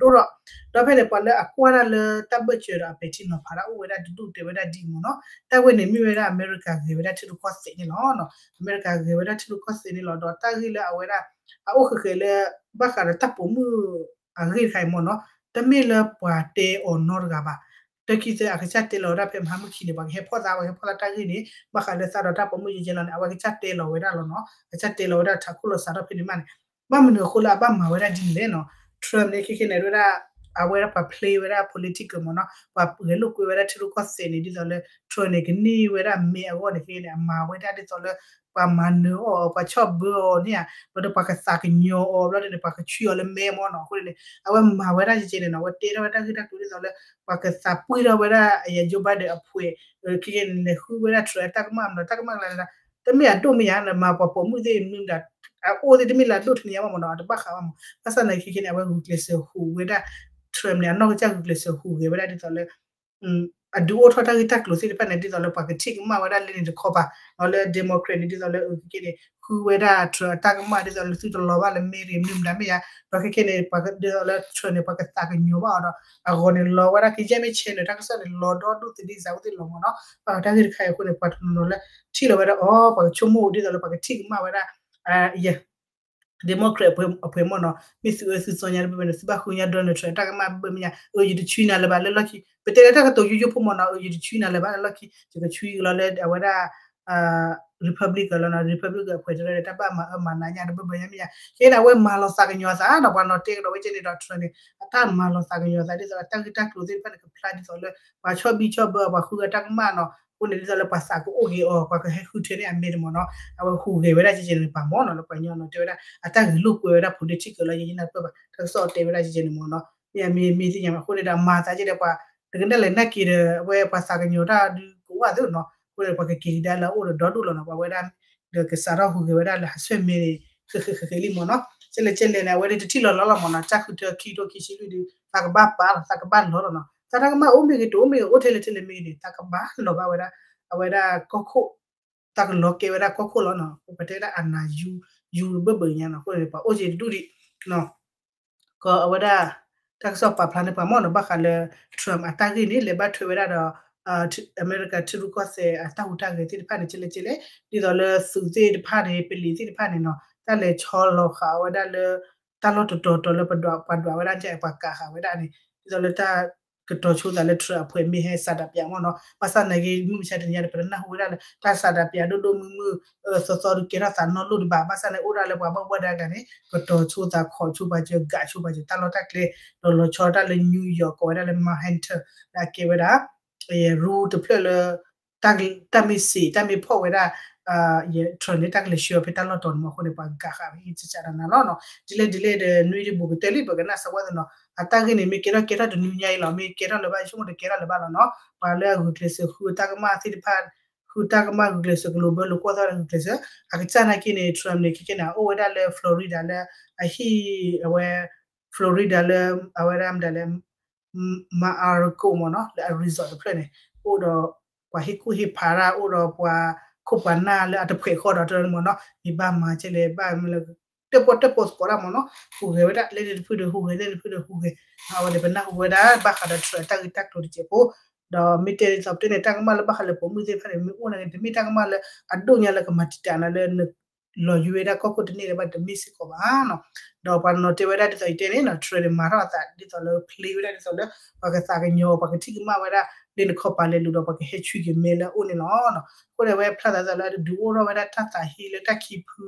်ထီၣ် ဒီးဖဲန့ၣ် ပှၤလၢအကွၢ်တၢ်လၢတၢ်ဘၢၣ်စၢၤဒီးအပဲာ်ထံနီၤဖးတၢ်အိၣ်ဝဲဒၣ်တဒူၣ်တဲဝဲဒၣ်ဒ်အံၤမ့ၢ်နီၤ တၢ်ဝဲန့ၣ်မ့ၢ်ဝဲဒၣ်အမဲရကၤဂဲၤဝဲဒၣ်ထံရူၢ်ကီၢ်သဲးန့ၣ်လီၤ. အမဲရကၤဂဲၤဝဲဒၣ်ထံရူၢ်ကီၢ်သဲးန့ၣ်လီၤ. ဒီးတၢ်ဂ့ၢ်လၢအဝဲဒၣ် အအိၣ်ဃဲးဃဲးလၢ ဘၣ်ဃးဒီးတၢ်ပိာ်မုၣ်အဂ့ၢ်တခါအံၤမ့ၢ်နီၤ တမ့ၢ်လၢပှၤတဲအီၤနီတဂၤဘၣ် တခံသၢအကစၢ်တဲလီၤဝဲဒၣ်ဖဲမဟါမုၢ်ခံန့ၣ် ပှၤကဟဲဖီၣ်သး ပှၤကဟဲဖီၣ်သးတၢ်ဂ့ၢ်န့ၣ် ဘၣ်ဃးလၢသးဒီးတၢ်ပိာ်မုၣ်ယဲယဲလီၤန့ၣ် အဝဲကစၢ်တဲလီၤဝဲဒၣ်လီၤနီၤ အကစၢ်တဲလီၤဝဲဒၣ်ထးခိၣ်လီၤစးထီၣ်ဖဲန့ၣ်မးန့ၣ် ဘၣ်မနုၤအဃိလၢအဘၣ်မၤဝဲဒၣ်ဒ်န့ၣ်လဲၣ်နီၤ Trump န့ၣ် ခဲခဲန့ၣ် ဝဲဒၣ် အဝဲဒၣ်ပှၤ play ဝဲဒၣ် political မ့ၢ်နီၤ ပှၤဂဲၤလိာ်ကွဲဝဲဒၣ်ထံရူၢ်ကီၢ်သဲးန့ၣ် ဒ်သိးလၢ Trump န့ၣ် ကန့ၢ်ဝဲဒၣ်မဲအဂီၢ်န့ၣ် ခဲခဲန့ၣ် အမၤဝဲဒၣ်ဒ်သိးလၢ ပှၤမၤနၢၤအီၤ ပှၤဆီၣ်ဘၢအီၤန့ၣ်ဧါ ဘျီဒီးပှၤကသးကညီၤအီၤ ဘျီဒီးန့ၣ် ပှၤကဆွံအီၤလၢမဲမ့ၢ်နီၤ အဃိန့ၣ် အဝဲမၤဝဲဒၣ်ယဲကဲန့ၣ်နီၤ အဝဲတဲထီၣ်ဝဲတၢ်ဂ့ၢ်တၢ်ကျိၤဒ်သိးလၢ ပှၤကသးပှံၢ်ထီၣ်ဝဲဒၣ် အယဲ Joe Biden အဖု ခဲခဲန့ၣ် လဲၤဃုဝဲဒၣ် Trump အတၢ်ကမၣ်မ့ၢ်နီၤ တၢ်ကမၣ်ကျါ တမ့ၢ်အဒိၣ်မ့ၢ်ယၤ မၤပှၤပိာ်မုၣ်သ့ၣ်မနုၤမတၤ အအိၣ်သ့ၣ်တမ့ၢ်လၢအဒိၣ်ထီၣ်န့ၣ်ယါဘၣ်မ့ၢ်နီၤ အတဘၣ်ဃးဘၣ်မ့ၢ် ဘၣ်ဆၣ်သနာ်က့ခဲခဲန့ၣ် အဝဲဂုာ်ကျဲးစၢးဟူးဝဲဒၣ် Trump န့ၣ် အနီၢ်ကစၢ်ဂုာ်ကျဲးစၢးဟူးဂဲၤဝဲဒၣ်ဒ်သိးလၢ အဒုးအိၣ်ထီၣ်တၢ်ဂ့ၢ်တၢ်ကျိၤသ့ၣ်တဖၣ်န့ၣ် ဒ်သိးလၢပှၤကထံၣ်ကမၣ်ဝဲဒၣ်လၢန့ၣ်တခီပၤ ဒီးလၢ Democrat န့ၣ် ဒ်သိးလၢခဲခဲန့ၣ် ဃုဝဲဒၣ် Trump အတၢ်ကမၣ်ဒ်သိးလၢသုတလီၤဘၣ်လၢမဲရံမနုၤမတၤမ့ၢ်ယါ ဒီးခဲခဲန့ၣ် ဒ်သိးလၢ Trump န့ၣ် ပှၤကသးကညီၤဘၣ်အီၤဒီး အဂီၤန့ၣ်လီၤဝဲဒၣ်ကယဲၢ်မ့ၢ်ဆဲးန့ၣ် တၢ်ကစီၣ်န့ၣ် လီၤဒီဒူၣ်သဒံစးဝဲသ့ၣ်လီၤမ့ၢ်နီၤ ဘၣ်တၢ်ဂ့ၢ်တခါအံၤအဃိန့ၣ် ပှၤတနီၤနီၤလၢ ထံၣ်လီၤဝဲဒၣ်အီၤ ပှၤကဆိကမိၣ်ဒ်သိးလၢပှၤကထံၣ်ကမၣ်ဝဲဒၣ် ယဲ Democrat အဖုမ့ၢ်နီၤ မ့ၢ်သုအၢသုသီညါတဘၣ်ဘၣ်န့ၣ် သုဘၣ်ဃုညါ Donald Trump တၢ်ကမၣ်ဘၣ်မ့ၢ်ညါ အၢ ယတဆွံနၤလၢၤဘၣ်လၢလီၢ်ခံ ပတဲလၢတၢ်ကတိၤယိယိဖိမ့ၢ်နီၤ အၢ ယတဆွံနၤလၢၤဘၣ်လၢလီၢ်ခံ ယကဆွံကလီၤလၢအဝဲဒၣ် Republic လီၤနီၤ Republic အဖုတဲလၢတၢ်ဘၣ်မၤအၢမၤနးညါတဘၣ်ဘၣ်ညါမ့ၢ်ညါ ခဲအံၤန့ၣ် အဝဲမၤလီၤသးကညီၤသးဒီးပှၤနီၤတဲကဒီးဝဲကဲန့ၣ်ဒီး Trump န့ၣ် အတၢ်မၤလီၤသးကညီၤသးဒ်သိးလၢတၢ်ဂ့ၢ်တၢ်ကျိၤသ့ၣ်တဖၣ်န့ၣ် ကဖျါဒ်သိးလၢ ပှၤဆီၣ်ဘံၣ်ဆီၣ်ဘၢအီၤ ပှၤဃုအတၢ်ကမၣ်နီၤ အဃိန့ၣ် ဒ်သိးလၢပှၤသးကအိၣ်က့ၤအီၤ ပှၤကဟဲဃုထၢန့ၢ်အမဲန့ၣ်မ့ၢ်နီၤ အဝဲဟူးဂဲၤဝဲဒၣ်ကဲကဲန့ၣ်ပှၤမ့ၢ်နီၤ လၢပှၤကညီနီၤတဲဝဲဒၣ် အတၢ်ဂဲၤလိာ်ကွဲဝဲဒၣ် political လီၤ ယဲယဲနၢ်တပၢၢ်ဘၣ် တၢ်ကစီၣ်တဲဝဲဒၣ်ကဲကဲန့ၣ်မ့ၢ်နီၤ မ့ၢ်မ့ၢ်မ့ၢ်သ့ၣ်ညါဘၣ် အဃိန့ၣ်ဒီးမၤသးကဲဒီးပှၤ တကနၣ်လဲၤနာ်က့ၤဒီးအဝဲပှၤသးကညီၤတၢ်ဒုးကဝၣ်သုနီၤ အဃိန့ၣ်ပှၤကက့ၤကဒါလၢအအိၣ်ဒီးဒီဒူၣ်လီၤနီၤ ပှၤဝဲဒၣ် ဒီးကစးထီၣ်ဟူးဂဲၤဝဲဒၣ်လၢဟးဆှဲၣ်မဲန့ၣ် ဃဲးဃဲးဃဲးဃဲးလံမ့ၢ်နီၤ ကဲလဲၣ်ကဲလဲၣ်န့ၣ် အဝဲဒၣ်တထံၣ်လီၤလီၤလီၤမ့ၢ်နီၤ တၢ်ဃုထၢခံထိခံဆံလွံၢ်ဒုး သးကဘၣ်ပာ်လီၤ သးကဘၣ်လီၤလီၤနီၤ သးတၢ်ကမၣ်အိၣ်မ့ၢ်ဂ့ၤ တအိၣ်မ့ၢ်ဂ့ၤ အိၣ်ထဲလဲၣ်ထဲလဲၣ်မ့ၢ်ဂ့ၤန့ၣ် သးကဘၣ်လီၤဘၣ်ဝဲဒၣ် အဝဲဒၣ်ကီၢ်ခိၣ် သးကလီၤကဲဝဲဒၣ်ကီၢ်ခိၣ်လီၤနီၤ ပတဲဒၣ်အနးယူ ယူဘၢၣ်ဘၢၣ်ညါနီၤ အဃိန့ၣ် ပှၤအိၣ်က့ၤတဒူၣ်ဒံး ကီးအဝဲဒၣ် တၢ်ကစီၣ်ပာ်ဖျါန့ၢ်ပှၤမ့ၢ်နီၤ ဘၣ်ဃးလၢ Trump အတၢ်ဂ့ၢ်န့ၣ် လဲၤဘၣ်ထွဲဝဲဒၣ်ဒီး အမဲရကၤထံရူၢ်ကီၢ်သဲးအတၢ်ဟူးတၢ်ဂဲၤသ့ၣ်တဖၣ်န့ၣ် ကဲလဲၣ်ကဲလဲၣ် ဒ်သိးလၢသုးသ့ၣ်တဖၣ်န့ၣ် ပလံၤသ့ၣ်တဖၣ်န့ၣ်နီၤ တၢ်လဲၤဆီလီၤဃာ်ဝဲဒၣ်လၢ တၢ်လီၢ်တတီၤတီၤလၢပဒွးပှၤဒွးဝဲဒၣ် ပှၤကးဃာ်ဝဲဒၣ်န့ၣ် ဒ်သိးလၢတၢ်ကတီၤဆိသးလၢ Trump အဖုမ့ၢ်ဟဲစးဒးပၠးမ့ၢ်နီၤ ဘၣ်ဆၣ်သနာ်က့ မုၢ်မဆါတနံၤညါဒီး ပတနၢ်ဟူဝဲဒၣ်လၢ တၢ်စးဒးပၠးဒိၣ်ဒိၣ်မုၢ်မုၢ် သီသီဒုးကဲထီၣ်သးနီတလိၣ်ဒံးဘၣ် ဘၣ်ဆၣ်န့ၣ် အိၣ်ဒၣ်လၢပှၤဘၣ်ဘၣ်ဒါကန့ၣ် ကတီၤဆိသးခီးဆိပာ်စၢၤ ကးဆိပာ်စၢၤ တၢ်လီၢ်တၢ်ကျဲ ဒီးလီၤဆီတၢ်လၢ New York ကိးဝဲဒၣ်လၢ Manhattan လၢအကဲဝဲဒၣ် ရူတဖျၢၣ်လၢ တၢ်မ့ၢ်စံး တၢ်မ့ၢ်ဖီၣ်ဝဲဒၣ် Trump န့ၣ် တၢ်ကလဲၤဆှၢအီၤဖဲတၢ်လီၢ်တီၤန့ၣ်မ့ၢ်အဃိန့ၣ် ပှၤကးဃာ်ဝဲဟံၣ်စၢ်စၢ်ဒၣ်နၤလီၤနီၤ ဒ်လဲၣ်ဒ်လဲၣ်ဒီး နွံဒံးဘူးကတၢၢ်လံ ပကနၣ်စၢၤဝဲသ့ၣ်နီၤ အတၢ်ဂ့ၢ်န့ၣ်မ့ၢ်ကဲထီၣ်ကဲထီၣ်တနွံညါအံၤလီၤ မ့ၢ်ကဲထီၣ်လၢၤဘၣ် ဆိကမိၣ်တကဲထီၣ်လၢၤဘၣ်လီၤနီၤ ပှၤလၢအဂုာ်ကျဲးစၢးဃုတၢ်ကမၣ်သ့ၣ်တဖၣ် ဃုတၢ်ကမၣ်ဂုာ်ကျဲးစၢးကလိာ်ဘၢလိာ်ကွီၢ်သီၣ်ဂုာ်ကျဲးစၢး အကစၢ်နာ်က့န့ၣ် Trump န့ၣ် ခဲကဲန့ၣ် အိၣ်ဝဲဒၣ်လၢ Florida လၢ အဟံၣ်အဝဲ Florida လၢ အဝဲဒၣ်မတၤလဲၣ် Mar-a-Lago မ့ၢ်နီၤ လၢအ resort တဖျၢၣ်န့ၣ် အိၣ်ဒီး ပှၤဟ့ၣ်ကူၣ်ဟ့ၣ်ဖးတၢ် အိၣ်ဒီးပှၤခိၣ်ပှၤနၢ်လၢအတဖှဲးဃီဒီးတမ့ၢ်နီၤ မ့ၢ်ဘၣ်မၤကဲလဲၣ် ဘၣ်မနုၤလဲၣ် တၢၣ်ပီၣ်တၢၣ်ပီသကိးတၢ်မ့ၢ်နီၤ ဟူးဂဲၤဝဲဒၣ် လၢန့ၣ်တဖုဒီးဟူးဂဲၤ လၢန့ၣ်တဖုဒီးဟူးဂဲၤ အဝဲန့ၣ် ပနၢ်ဟူဝဲဒၣ် ဘၣ်ဃးဒီး Trump အတၢ်ဂ့ၢ်တၢ်ကျိၤတစဲးဖိ ဒီးမ့ၢ်တဲဒ်သိးပတဲန့ၣ် တၢ်ကမၣ်လၢဘၣ်ဃးလၢပိာ်မုၣ်သ့ၣ်တဖၣ်န့ၣ် မ့ၢ်အိၣ်နာ်က့ တမ့ၢ်တၢ်ကမၣ်လၢအဒိၣ်ညါလၢကမၤတံာ်တာ်နၤလၢ လီၤယွၤဝဲဒၣ်ကီၢ်ခိၣ်တန့ၢ်လၢၤဘၣ်တမ့ၢ်စ့ၢ်ကီးဘၣ်နီၤ ဒီးပှၤနီၤတဲဝဲဒၣ်ဒ်သိးယတဲန့ၣ်နီၤ Trump န့ၣ် မၤထီၣ်အသးဒ်သိးလၢ play ဝဲဒၣ်ဒ်သိးလၢ ပှၤကသးကညီၤ ပှၤကထံၣ်ကမၣ်ဝဲဒၣ် လၢနခီပၤလဲၤလူၤဒီး ပှၤကဟဲဆွံက့ၤမဲလၢအအိၣ်န့ၣ်လီၤ. အဃိန့ၣ် အဝဲဖျါသးဒ်သိးလၢ ဒုးအိၣ်ထီၣ်ဝဲဒၣ်တၢ်သးဟ့လၢတၢ်ခံဖု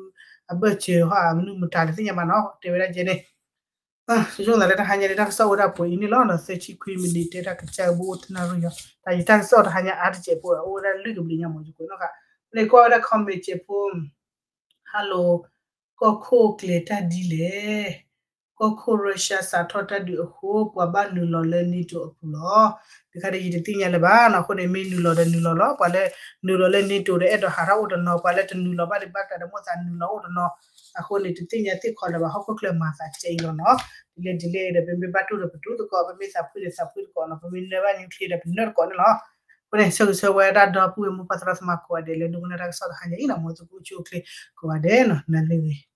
အဘၢၣ်စၢၤဟီ မနုၤမတၤတသ့ၣ်ညါဘၣ်နီၤ တဲဝဲဒၣ်ကဲန့ၣ် ယိၣ်သးလၢတဟါညါန့ၣ် တၢ်ကစီၣ်အိၣ်ဒၣ်ပှဲၤအံၤန့ၣ်လီၤ. သၢဆံခွံမံးနံး တဲတၢ်ကစၢ်ဘိအိၣ်တနၣ်ရံၣ်ယီၤ တၢ်ယတၢ်ကစီၣ်တဟါညါအါတစဲးဖိ အိၣ်ဝဲဒၣ်လွံၢ်ကဘျံးညါ မ့ၢ်ယကွဲးနီၢ်ဃာ် လၢကွၢ်ဝဲဒၣ် comment စဲးဖိ Hello ကီၢ်ခိၣ်ကျဲၤတၢ်ဒ်လဲၣ်. ကီၢ်ခိၣ် Russia စးထီၣ်တၢ်ဒုးအဃိ ပှၤဘၣ်နုာ်လီၤလၢ NATO အပူၤလီၤ. တခါဒီး ယတသ့ၣ်ညါလၢၤဘၣ်နီၤ. အဃိန့ၣ် မ့ၢ်နုာ်လီၤဒီးနုာ်လီၤလီၤ. ပှၤလၢနုာ်လီၤလၢ NATO ဒီးအဲၣ်ဒိးဟးထီၣ်အိၣ်တနီၤ, ပှၤလၢတနုာ်လီၤဘၣ်ဒံးဘၣ်ကျါဒီး မိၣ်သးနုာ်လီၤအိၣ်တနီၤ. အဃိန့ၣ် တသ့ၣ်ညါသ့ၣ်ခီလၢၤဘၣ်. ဟီၣ်ခိၣ်ချၢမၤသးကဲအံၤလီၤနီၤ. ဒ်လဲၣ်ဒ်လဲၣ်ဒီး ပမ့ၢ်ဘၣ်တူၢ်ဒီးပတူၢ်သကိး, ပမ့ၢ်သးဖှံဒီးသးဖှံသကိးနီၤ, ပမ့ၢ်နၢဘၣ် nuclear ဒီးပနၢတကိးန့ၣ်လီၤ. အဃိန့ၣ် ဆၢဂ့ၤဆၢဝါဝဲဒၣ်ဒီပုၢ်ဝဲၢ်မိၢ်ပၢ်သရၣ်သမါကိးဂၤဒဲးလၢ ဒိကနၣ်တၢ်ကစီၣ်တဟါညါအံၤနီၤ, မ်သုကအိၣ်ဆူၣ်အိၣ်ချ့ကိးဂၤဒဲးနီၤ, နၤလၢဂ့ၤ.